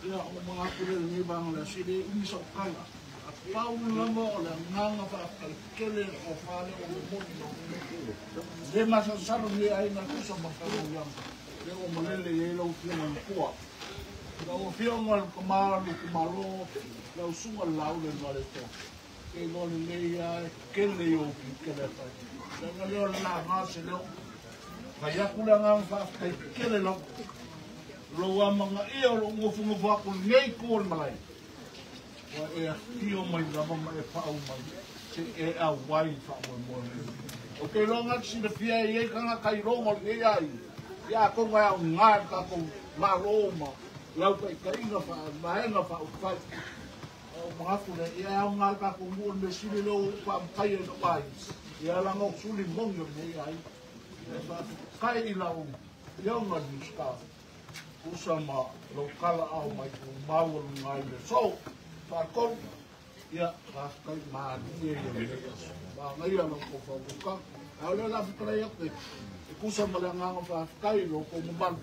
Speaker 5: Ia, o manatu lea i lenei vaega o le aso, e le umi sau tala. A pau lava o le agaga faafetai tele o fale o momoli lau Afioga. Le masalosalo lenei aiga tusa ma faamanuiaga. Lea ua malele i ai lau Afioga i le Matua. Lau Afioga i le Tama o le itumalo, lau Susuga le Laauli le Malietoa. Ke iloa lelei lava e tele i ou kikele e fai. Leaga lea o le laga se leo. Fai atu le agaga faafetai tele lava. Lou amanaia o lou nofonofo atu lenei itu o le malae. Ua e afio mai lava ma e paau mai se e auai i le faamoemoe lenei. Ou te iloa na te silafia e i ai tagata i loma o lenei aiga.
Speaker 6: Ia konga ya unga ka ko malo ma lau kai kai na fa maenga fa ufai. O mangaku le ia unga ka ko mu me sili lo pa mkai no mai. Ia la ngo suli mongi me ai. Fa kai lau ia unga ni ska. Usa ma lo kala au mai ko mau ngai le so. Fa ko ia fa kai ma ni ia. Ma ngai lo ko fa ka. Au le la fa ia ke. Kusa ma le nganga fa kai lo ko mamalu.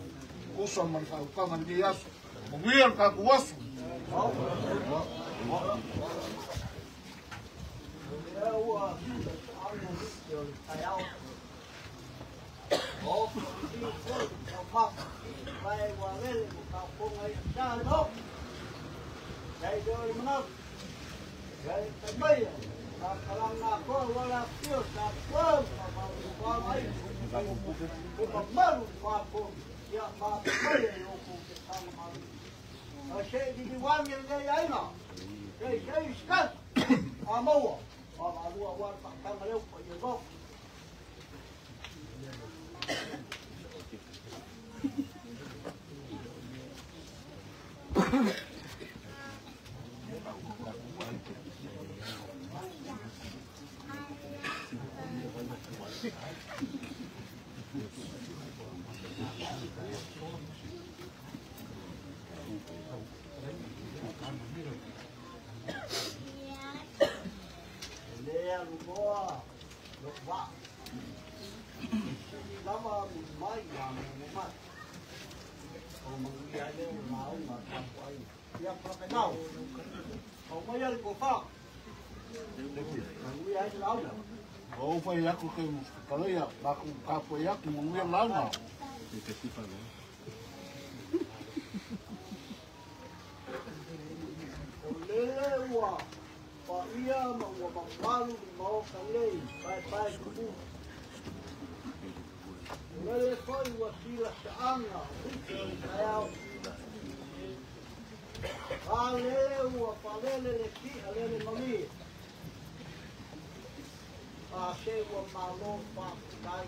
Speaker 6: Kusa ma le faaukaga lenei aso. Manuia le tatou aso. O fai aku ke kaloia maku kapo aku manuia launa.
Speaker 2: O lele ua pa ia ma ua mamalu ma o kalei pai pai kupu. O lele foi ua sila saanga o kaiao. A lele ua palele le ki a lele mali. A se ua malo pa kai.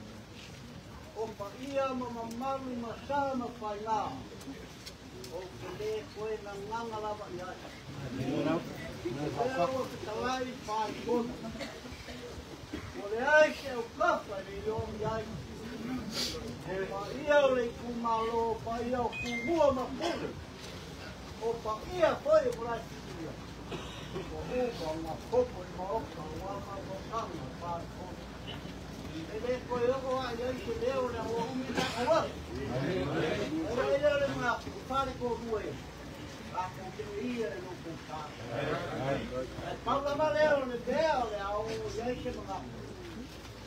Speaker 2: O pa ia ma mamalu ma sa ma painga. O ke le koe na nganga lava ia. O ua talai pai kona. O le ai se o kapa le yomi ai. O pa ia o le kumalo, pa ia o kumua ma pule. O pa ia foi o lai ia. O upa nga popo i maoka o ama mokanga pa kona. E le koe o a ia i se leo le o umi na kawa. O le leo le mga pare ko rue. A ko te ia le loko ka. E paula ma leo le bea o le ao ia i se mga.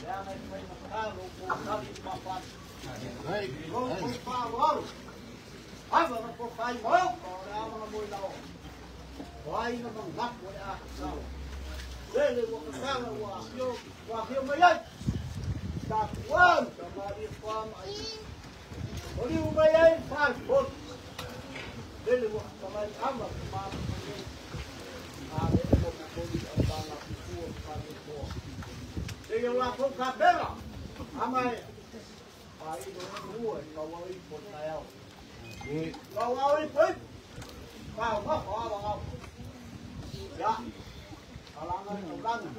Speaker 2: Le ana i whai makalo ko kari mapati. Ko ko pa waru. Ava na ko kai maoka o le ama na moi lao. O ai na mangaku o le a kasau. Lele ua kasala ua ahio mai ai. Ta kuam ka mari kuam ai. O liu mai ai whai pot. Lele ua kamai ama ka mama mai. A lele ua kakoli au tāna kukua ka le koa. Lele ua kou ka pera. Ama e. Pa i no ua i ka wau i po tai au. Ka wau i po i. Ka wako awa au. Ya. Alanga i kaulanga.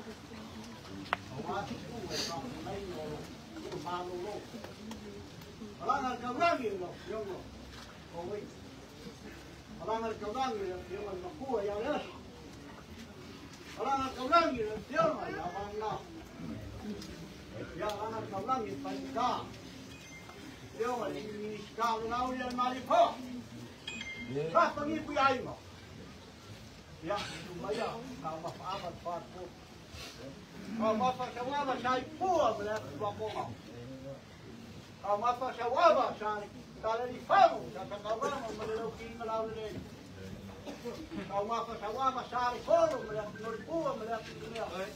Speaker 2: Au atu e ka nei o malolo. Alanga i kaulangi lo fiongo. O wei. Alanga i kaulangi lo fiongo i makua ia le aso. Alanga i kaulangi lo fiongo i avanga. Ya alanga i kaulangi paika. Fiongo i minisika o lau ia maripoa. Rata ngi pui aima. Ya, tumaya ka mafa pa ko. Ka mafa sawaba sai pua mle wa ko. Ka mafa sawaba sai ka le famu ka ka rama mle lo ki mla le. Ka mafa sawaba sai kolo mle no pua mle mle.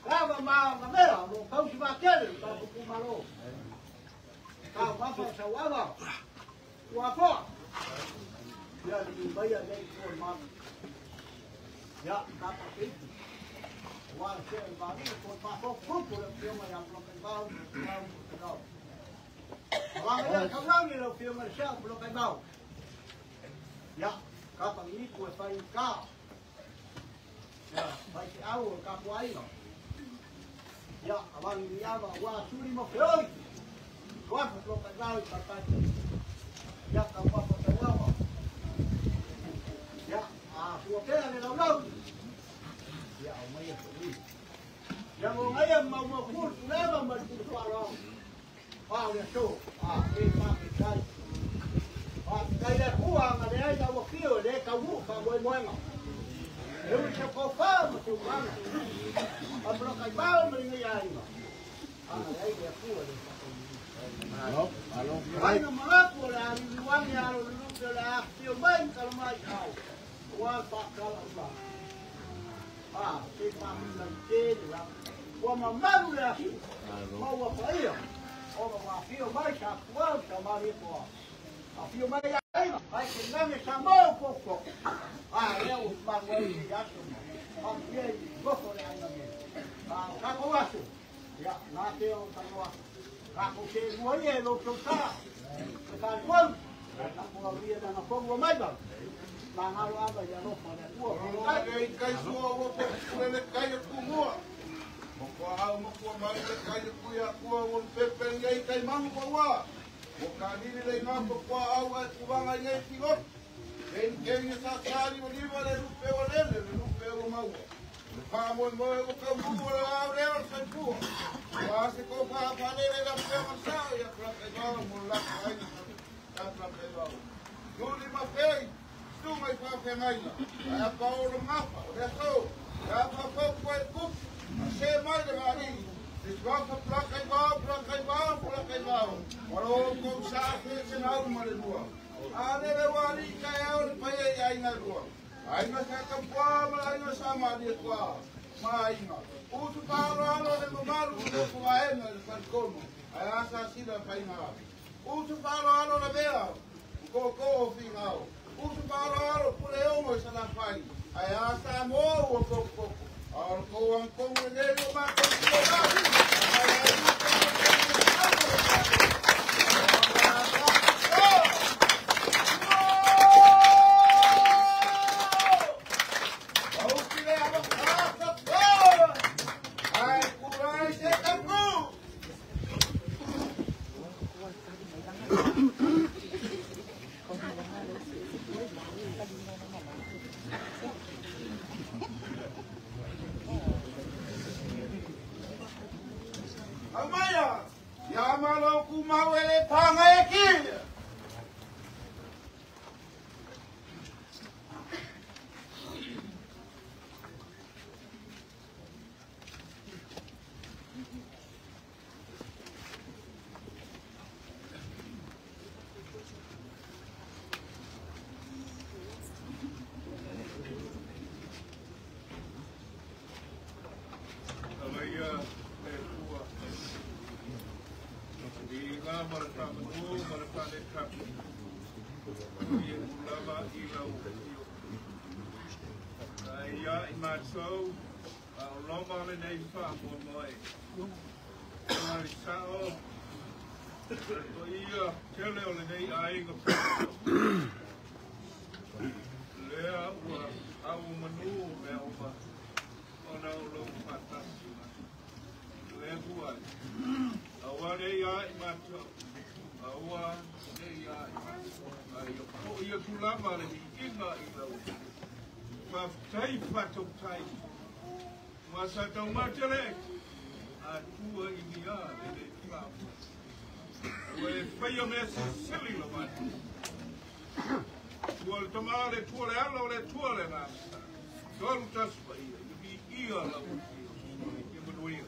Speaker 2: Ka ma ma mera lo kau si ma kele ka ku malo. Ka mafa sawaba wa ko. Ya tumaya le ko ma. Ya ka pa ki. Wa se va ni ko pa ko ko le pio ma ya pro ke ba ba. Wanga kaungi lo fio ma sha lo kai mau. Ya, ka pa ni ku e fai ka. Ya, fai te au ka po ai no. Ya, awang ni ama wa suri mo feoi. Wa lo kai mau pa pa. Ya ka pa pa wa. Ya, a tua pera le lau. Ya, o mai e ni. Ya mo ngai ma mo ku leva ma ku pa ro. Pa le so, a e pa ke kai. Pa kai le kua ma le ai da o fio le ka u pa mo mo nga. Eu se ko pa mo tu ma. A pro kai ba mo ni ai ma. A le ai le kua le.
Speaker 6: Alo, alo.
Speaker 2: Ai no ma ko la ni wa ni alo lu ke la fio mai ka mai au. Wa pa ka la ma. A te pa mi la te la. Wa ma ma le asu. Ma wa pa ia. O ma fio mai sa kua sa mari ko. A fio mai ai ai ke name sa mo ko ko. A le o ma mo i asu. A fie go ko le ai name. A ka ko asu. Ya na te o ta no. Ka ko ke mo ye lo ko sa. Ka ko. Ka ko ri na na ko mai ba. Ma nga lo aba ya lo pa le ko.
Speaker 3: Kai kai suo o ko le kai ku mo. Mo ko au mo ko mai le kai ku ya ku o pepe ngai kai mangu ko wa. Mo ka ni le nga ko ko au a ku wanga ngai ti lo. En ken sa sari o liva le lupe o le le lupe o mau. Le fa mo mo o ka mu o la le o sa ku. Wa se ko fa fa le le la pe mo sa ya ka ka ga mo la kai ka ka ka ga. Duli ma pe tu mai fa fe ngai la. A pa o lo mapa o le so. Ya fa fa ko ku. Se mai le mari, se va pa kai va, pa kai va, pa kai va. Oro ko sa se se na u mare lua. A le le wari kai au le pai ai na lua. Ai na sa ka pa ma ai na sa ma ni kwa. Ma ai na. U tu pa ro ro le malu ko ko ai na le pa kono. Ai a sa si la pai na. U tu pa ro ro le bela. Ko ko o fi na. U tu pa ro ro pu le o mo sa la pai. Ai a sa mo o ko ko. Al ko ang ko le lo ma ko ko la. Ai kurai se kampu. Amaya, ya malo ku mawele panga eki.
Speaker 7: Masa tau matele a tua i ni a le le ua e whaia mea sisili la matu. Tua le tama le tua le ala o le tua le ngā. Tolu tasu pa ia, i mi ia la ua i manuia.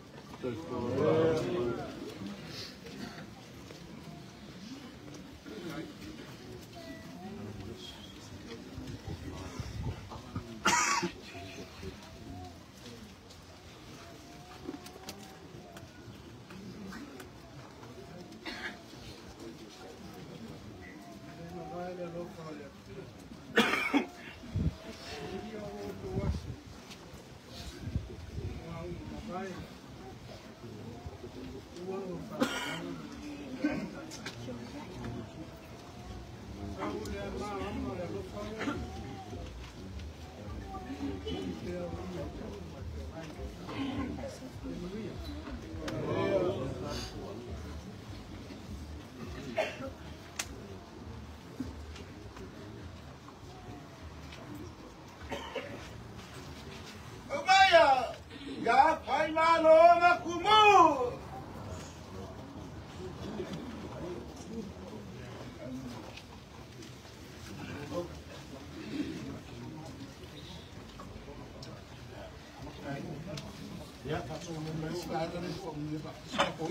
Speaker 6: Ia, faasolo mai o vaega nei po o ni faatasi ko.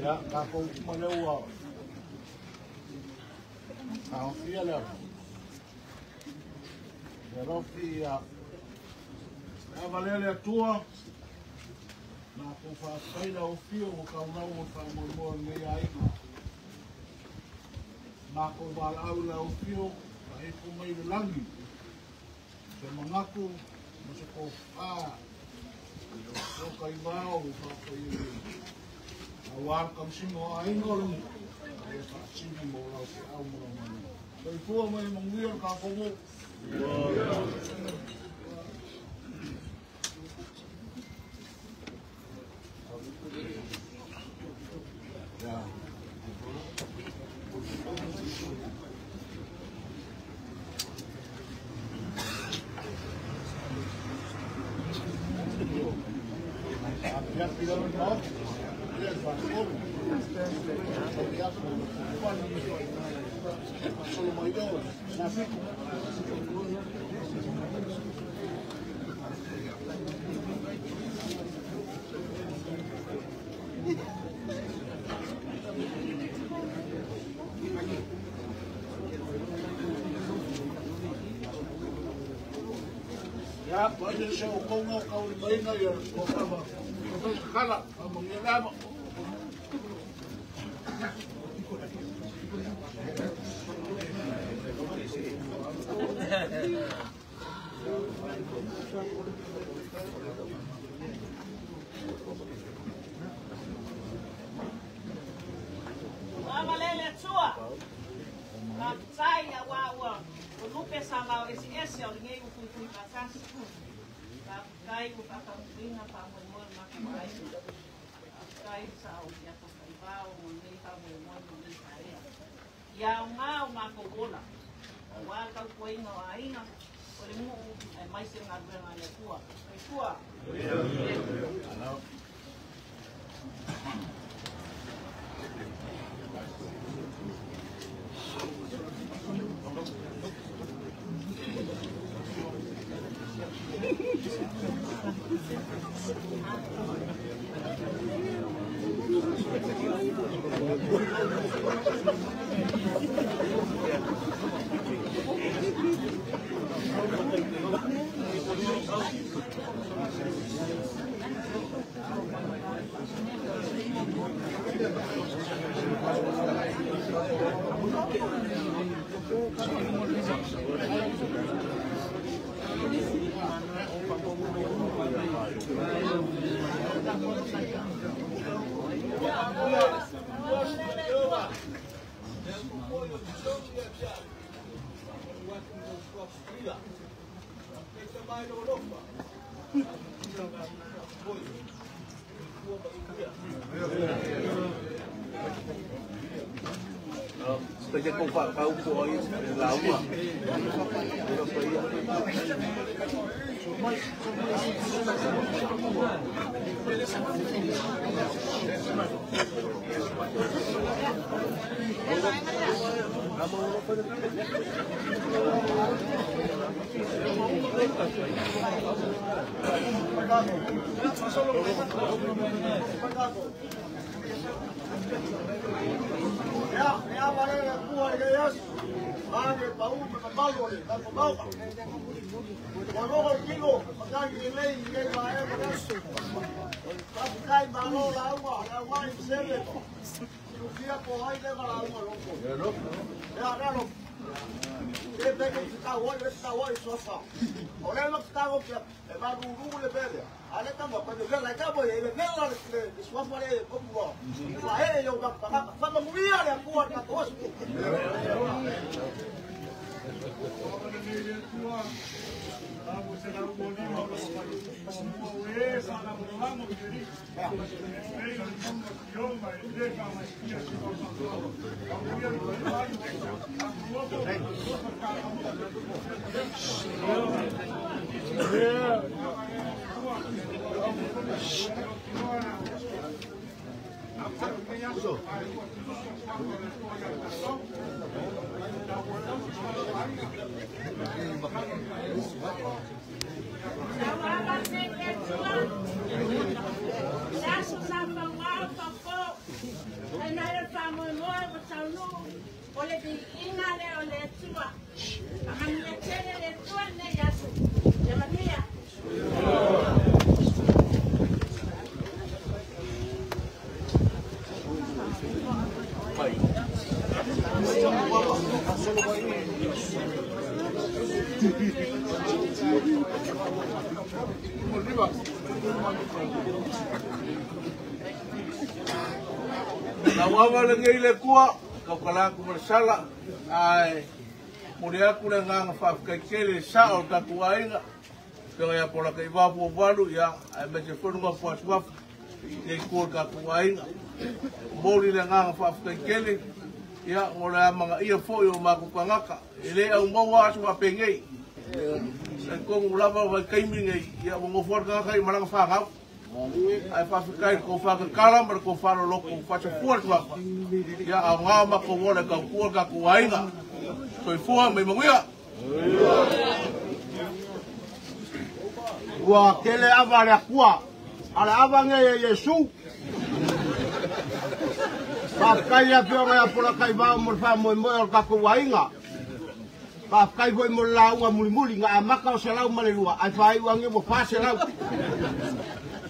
Speaker 6: Ia, tatou uma lea ua taofia le alofi ia avalea le Atua matou faafetai le aofia ua taulau o le faamoemoe o lenei aiga. Matou valaau i le aofio faaipu mai le lagi se manatu ma se tofa o taivao ua faapaia nei. Aua le tausiga o aiga o le nuu, e faatino mo lau feau ma lau manuia. Soifua ma ia manuia le tatou nuu. Ia, pae se o konga o kaulimaina ia o kama. O kala, a mangia lama.
Speaker 8: Amalele tua. Faafetai aua ua o lupe sa lao eseese o lenei ua tuitui faatasi. Faafetai ua faataunuuina faamoemoe o le matou aiga. Faafetai sa o ia tafaivao mo lenei faamoemoe ma lenei taea. Ia aoga o matou ola, aua le tautuaina o aiga, o le nuu, aemaise le galuega a le Atua. Soifua.
Speaker 9: Te ko whakau ko ai laua.
Speaker 6: Ia vale le pua le gas. Ane pau me pau le ka pau. Wa mo kilo ka ni le ni ma e ma. Ka kai ma lo la ua la ua i sele. Silufia po ai le la ua lo ko. Ya ya lo. E pe ke ka wa le ka wa i sofa. O le lo ka go ke e va ru le pele. Ale ka mo pa le la ka bo e le la le sofa le ko mo. La e yo ka pa fa mo mia le pua ka ko.
Speaker 9: Ua lenei le kua, kaukalaku malasala, ai muli aku le nganga whawhikaitele sa o taku ainga, pega ia pola kei wapu o walu, ia, ai me te whanunga puasuafu, nei kua taku ainga. Moli le nganga whawhikaitele, ia, ngole a manga ia foi o maku pangaka, e le au maua asu wapengei. Sai kongu lava o kaimi nei, ia, mo ngofua kanga kai maranga whangau. Ai whawhikai ko whakakala ma ko wharo loko whachafua tuapa. Ia au ngā mako wole kau kua ka kuainga. Soifua mai manguia.
Speaker 6: Ua kele ava le akua. Ale ava nge e Yesu. Whawhikai a pionga ia pola kai vao mo le wha moe o ka kuainga. Whawhikai foi mo le launga mulimuli ngā amaka o se lau malelua. Ai whaiua nge mo wha se lau.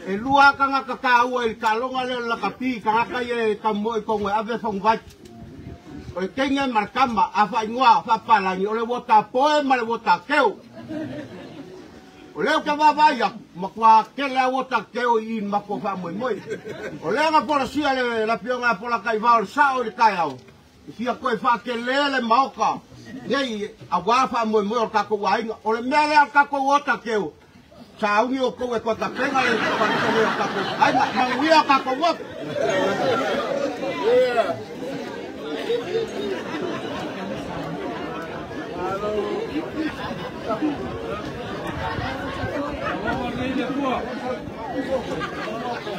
Speaker 6: E lua kanga kakaua i kalonga le lakapi kanga ye kamo i kongo ave fongvai. O le kenge markama a whaingoa whapalangi o le wota poe ma le wota keo. O leo ka vavaia makua kele a wota keo i mako wha moi moi. O lea nga pola sia le lapionga pola kai vao le sao i le kai au. I fia koe wha kele le maoka. Nei a wā wha moi moi o kako wainga. O le mea lea kako wota keo. Saungi o koe koe ka penga le paritone o kako. Ai, manguia kako wap.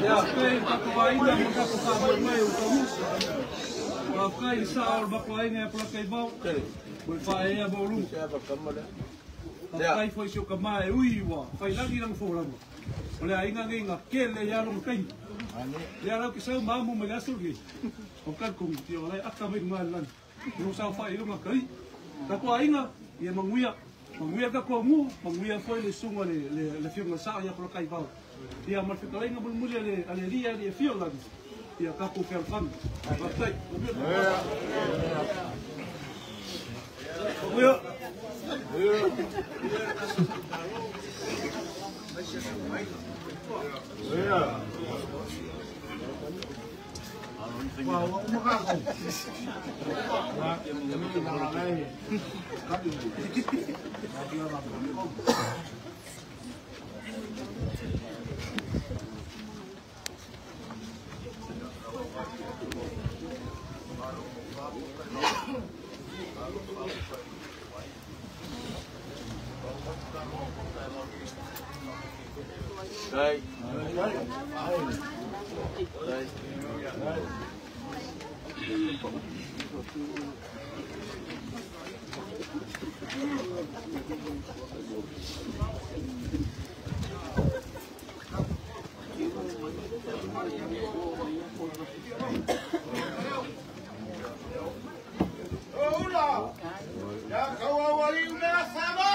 Speaker 7: Ia pei kako ainga mo kako ka mai mai o kamusa. Wa kai sa o bako ainga e pula kai vau. Mo fa e a bolu. Kai foi se o ka mai ui wa fai langi lang fo lama. O le ainga ngi nga kele ia lo kai. Ia lau ki sau mamu me asu gi. O ka kong ti o le aka mai ngai lan. No sau fai lo kai. Ka ko ainga ia manguia. Manguia ka ko mu, manguia foi le sunga le fionga sa ia pula kai vau. Ia mal fikalenga mulmuli ale ale ria le fio lan. Ia ka ko fel fan. Vai.
Speaker 9: Manguia. Dai. Dai.
Speaker 6: Oula! Ya kawawali una sama!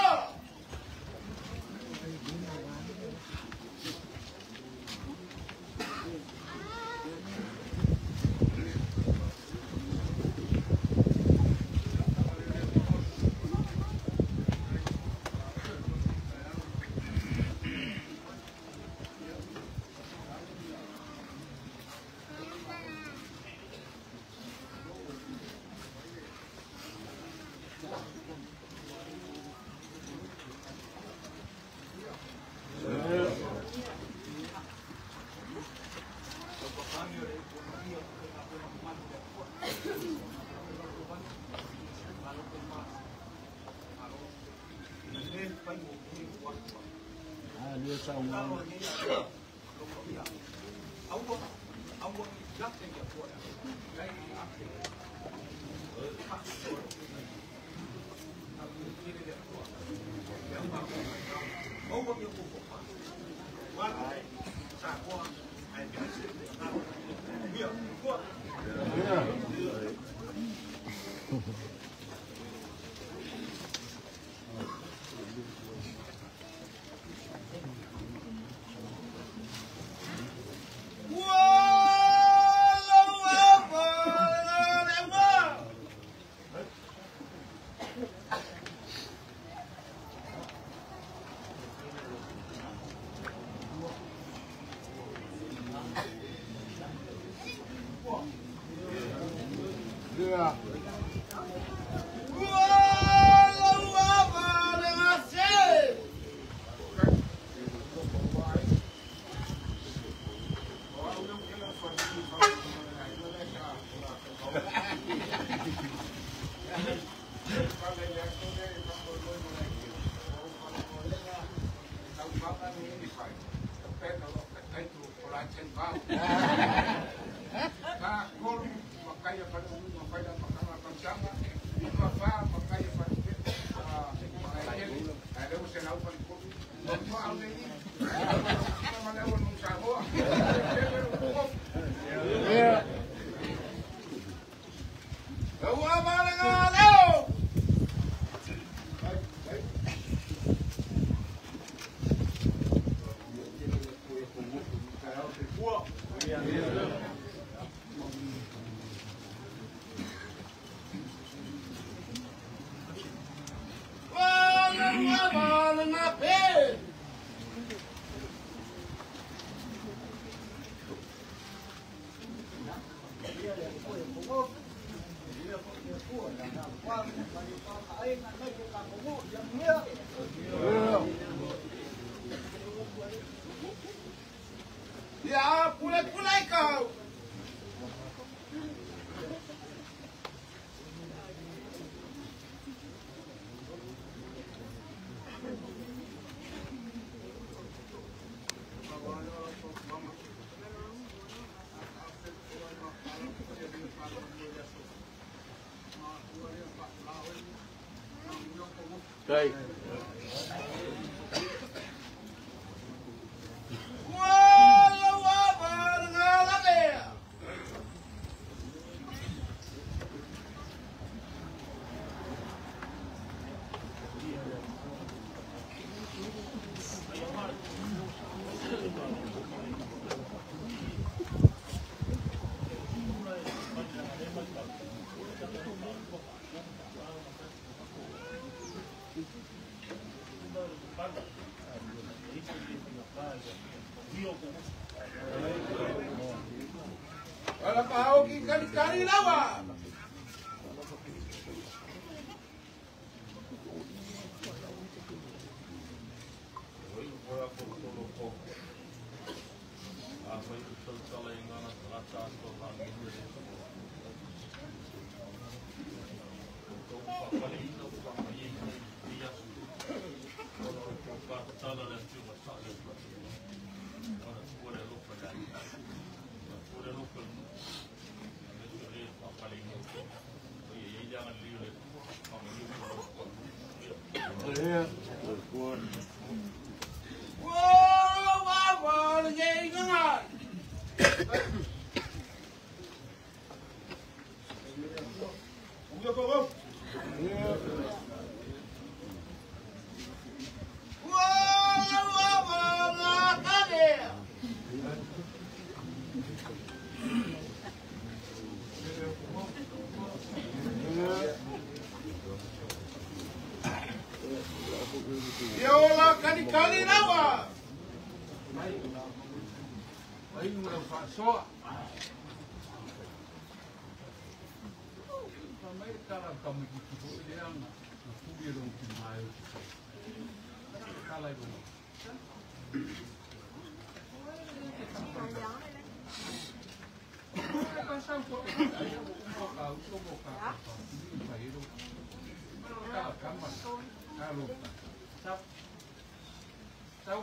Speaker 1: Sau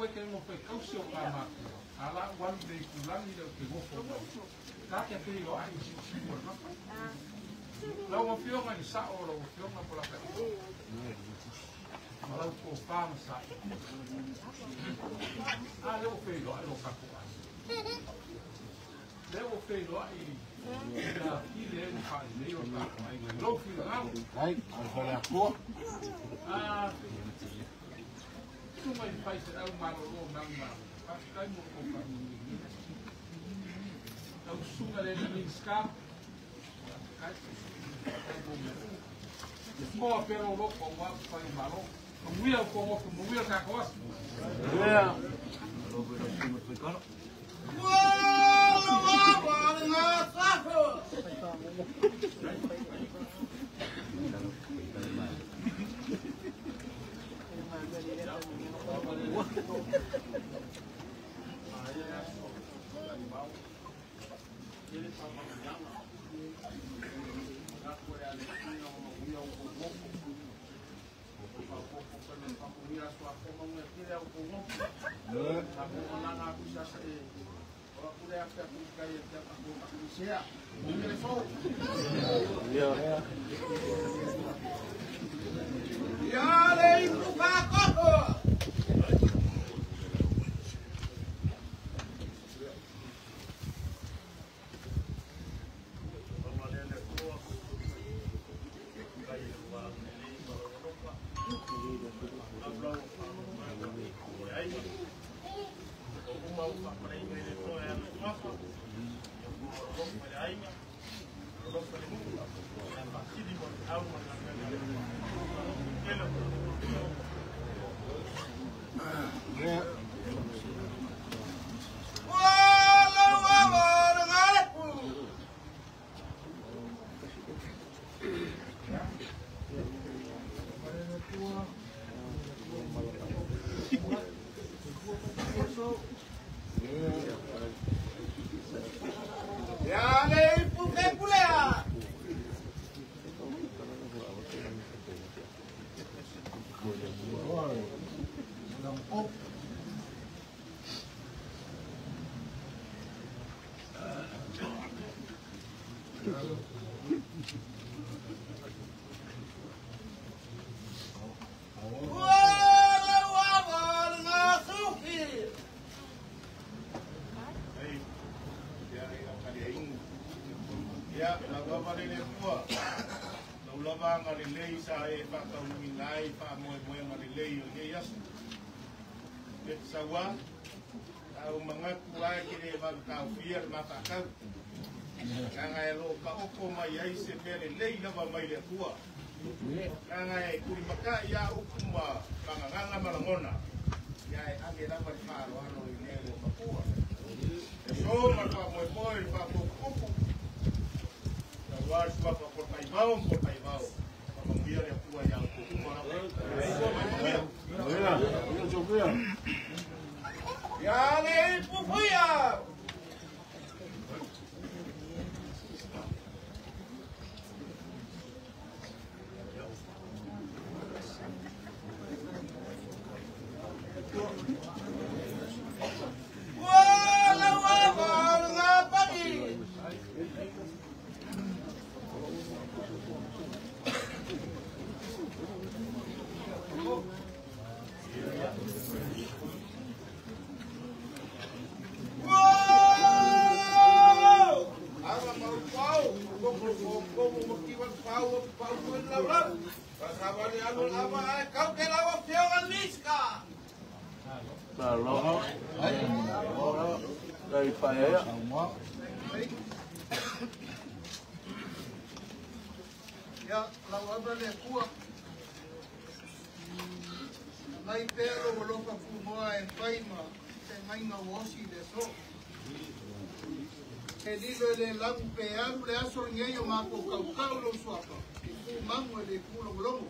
Speaker 1: e ke ngo pe kausi o ka mākua. A la walu le kulangi le o ke ngofo mai. Ka ke te o ai si si mo ma. Lau afioga i sa o lau afioga po la ka. Ma lau ko pa ma sa. A le o fe lo ai lo ka ko ai. Le o fe lo ai la i le o fa le o ka ko ai. Lo fi lo.
Speaker 9: Ai, al fa la ko.
Speaker 1: Ah. Tu mai fai se au malo lo nang ma. Pa kai mo ko pa ni. Au sunga le ni ska. Kai kai mo me. Mo pero lo ko wa pa i malo. Muia ko mo ko muia ka ko.
Speaker 9: Yeah.
Speaker 3: Sawa au mangaku ai ke le makau fia makau kanga e lo ka oko mai ai se mele lei lava mai le tua kanga e kuri maka ia uku ma kanga malangona ia e age lava le faro alo i le o makua e so ma ka moe moe pa ko kuku sawa sua pa ko pai vao ko pai vao pa mamuia le tua ia ko kuma so mai mamuia.
Speaker 6: Ya le pupuia.
Speaker 10: Ya, la obra le kua. Mai pero boloka fumoa e paima te ngainga wosi le so. E lilo le lagu pe alu le aso ngeio mako kaukau lo suapa. E ku mangu le ku longolongo.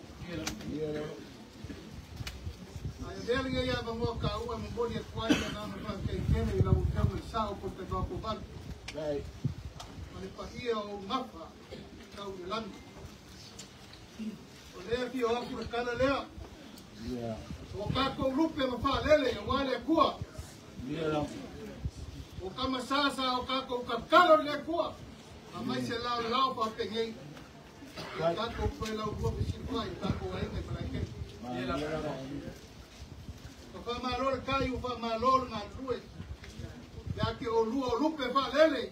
Speaker 10: Ai vele ia va mo ka ua mo boli e kuai na na fa ke kene i lau tau le sao ko te va ko val.
Speaker 9: Ai.
Speaker 10: Ma le pahia o mafa tau le langi. O lea fia o aku le kala lea.
Speaker 9: Yeah.
Speaker 10: O kākou lupe ma whaalele o wale kua. O kamasasa o kākou kakalo le kua. A mai se lao lao pa pengei. O kākou koe lau kua pisilua i kākou ainga i malaike. O whamalo le kai o whamalo le ngā lue. Ia ke o lua o lupe whaalele.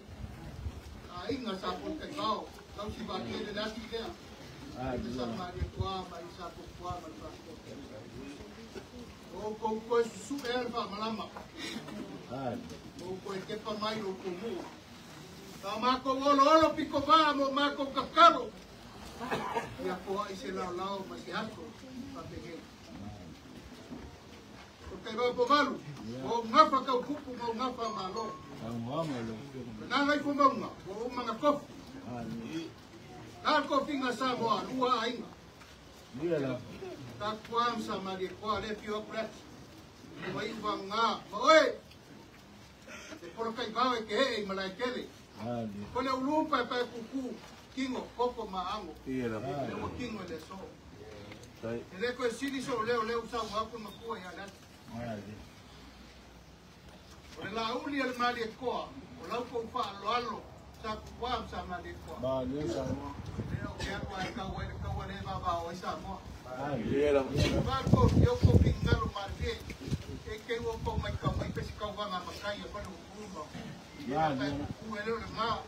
Speaker 10: A inga sa polkai vao. Lau si whakele le asi lea. Sa maria kua ma i sa kua ma le O kou koe susu e le whamalama. O koe kepa mai o kou mua. Ka mākou olo olo piko vā mo mākou kakalo. Ia koa i se lao lao ma se aso whapengei. O te vau povalu. O ngawha kau kupu mo ngawha malo. Nā ngai fumaunga. O umanga kofu. Nā kofinga sa moa lua ainga. Ta kuam sa marie koa le pio akulat. O iwa ngā. Ma oe! Te porokai vau e ke hee i malai kele. Kone ulumpa e pae kuku kingo koko ma ango. Le ua kingo e le so. E le koe sili so leo leo sa ua makua ia lati. O le la uli ale malie koa. O lau kou whaaloalo sa kuam sa malie koa. Leo ke atua e kau e le kau ale vava o isa moa. Marco, eu vou pingar o marvê. E que eu vou mai kau mai pesi kau vanga makai e pano uma. O ele o ma.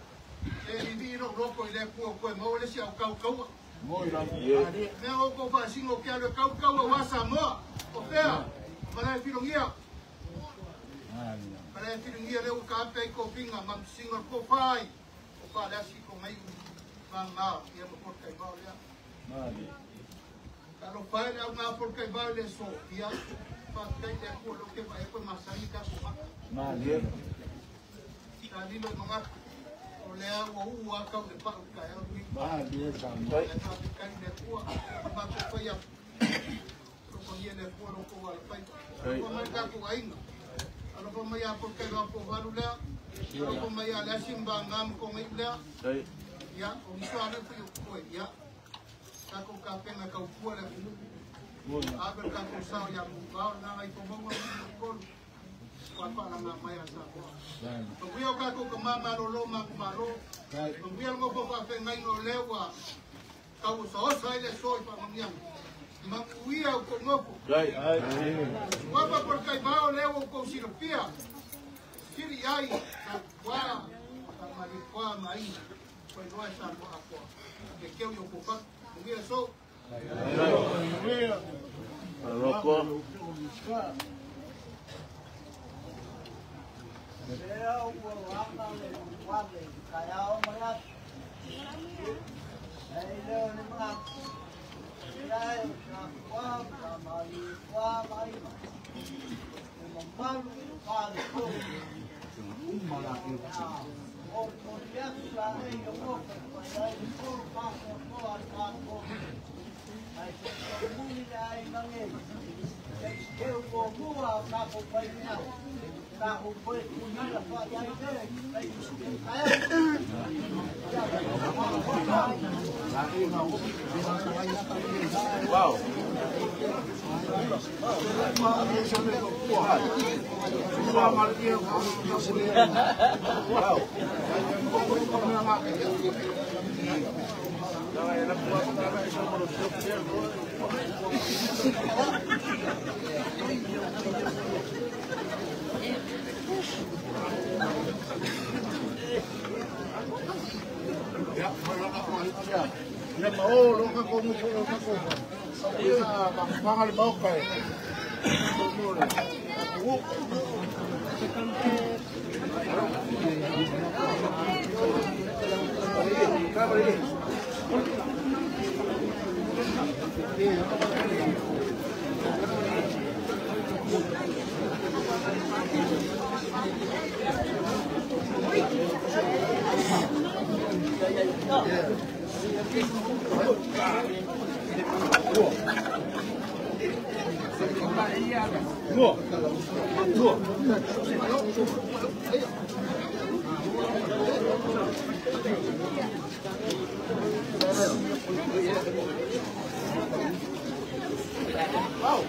Speaker 10: E ni ro roko ile ku ko mo le si au kau kau. Me o ko fa singo ke ale kau kau wa sa mo. O fea. Mala filongia. Mala filongia le o ka pe ko pinga mam singo ko fai. O fa le si ko mai vanga ia mo por kai ba le. Kalo pai le au ngā porkai vau le so, ia whātai le kua loke wa e koe masani ka ko maka. Ka lilo i mangaku, o le au o ua kau le pau ka e au ni. Le whātai le kua, mako whai au. Loko ia le kua loko wa le pai. Alofa mai kako ainga. Alofa mai a porkai vau po valu lea. Alofa mai a le asimba ngā mko ngai lea. Ia, o miso ane fui o koe, ia. Kako ka pena kau pua le kunu. Abe kako sao ya mubao na ngai pomonga mo kolu. Kwa pa la mai asa ko. Panguia kako ka mama lo ma malo. Panguia ngo po pa fe ngai no lewa. Kau so sa ile so pa mamia. Manguia ko ngopo. Wapa por kai bao lewa ko silopia. Siri ai ka kwa ka mali kwa mai. Ko no esa mo akwa. Ke keu yo ko pa. Mira so.
Speaker 9: Roko. Wow.
Speaker 5: Wow.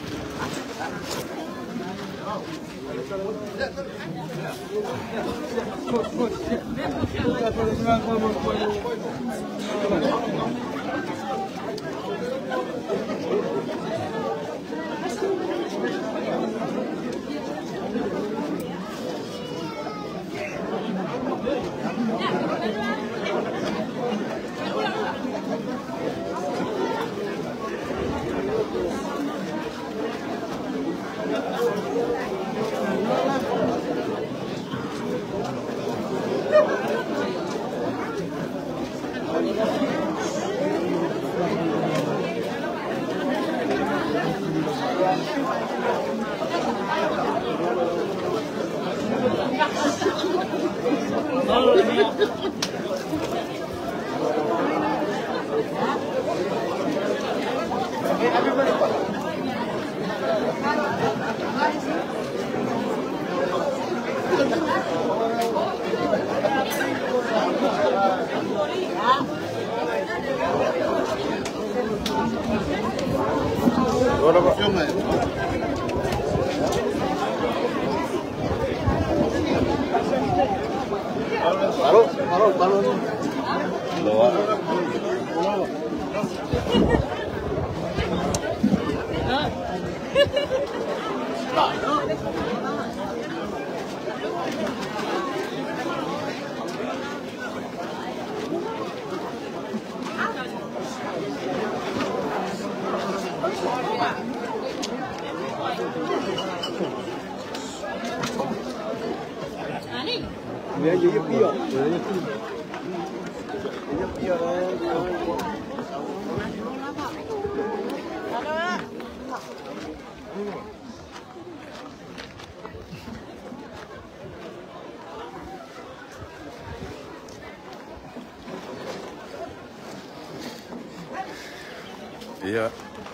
Speaker 11: Ia,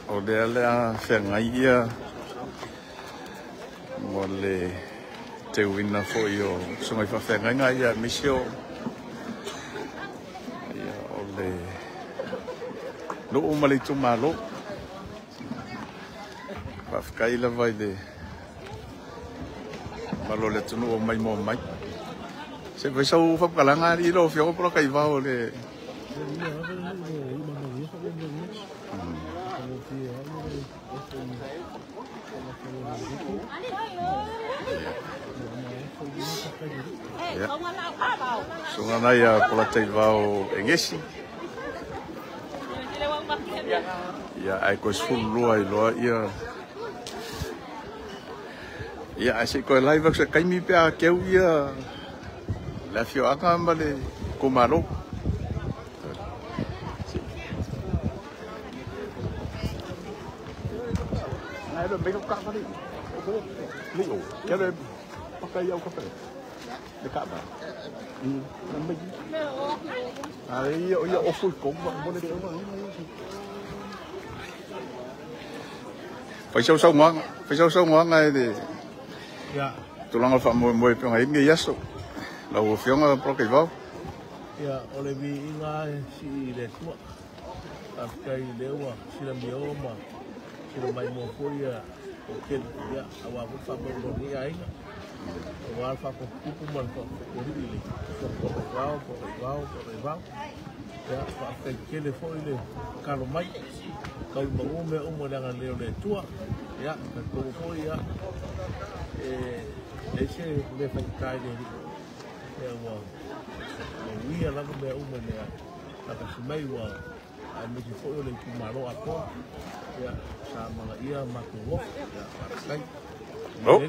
Speaker 11: o lea lea feagai ia mo le teuina foi o susuga i faafeagaiga ia aemaise o ia o le nuu ma le itumalo. Faafetai lava i le malo o le atunuu o mai moa mai. Se fai sau faapakalaga alii lau afioga po o la kaivao o le Susuga nai a Polataivao Egesi. Ia, ae koe 12 i loa ia. Ia, ae se i koe live atu se taimi pe a keu ia le afioaga ma le itumalo. Fai sau saunoaga, fai sau saunoaga e le tulaga o le faamoemoe pe ona i ai lenei aso. Lau Afioga Polataivao.
Speaker 9: Ia, o le viiga e sii i le Atua. Faafetai o lea ua silamio ma silamaimoa foi ia toatele, ia, aua foi le faamoemoe o lenei aiga, aua le faaputuputu ma le faafotuolii i le Polataivao, Polataivao, Polataivao. Ia, faafetai tele foi le tatalo mai, tau i manu mea uma i le agalelei o le Atua. Ia, talitonu foi, ia, e leai se mea faigata i le Alii, ia, ua manuia lava mea uma i le faatasi mai, ua aemaise foi o le itumalo atoa, ia, sa amanaia matou nofo, ia, faafetai.
Speaker 11: Oh.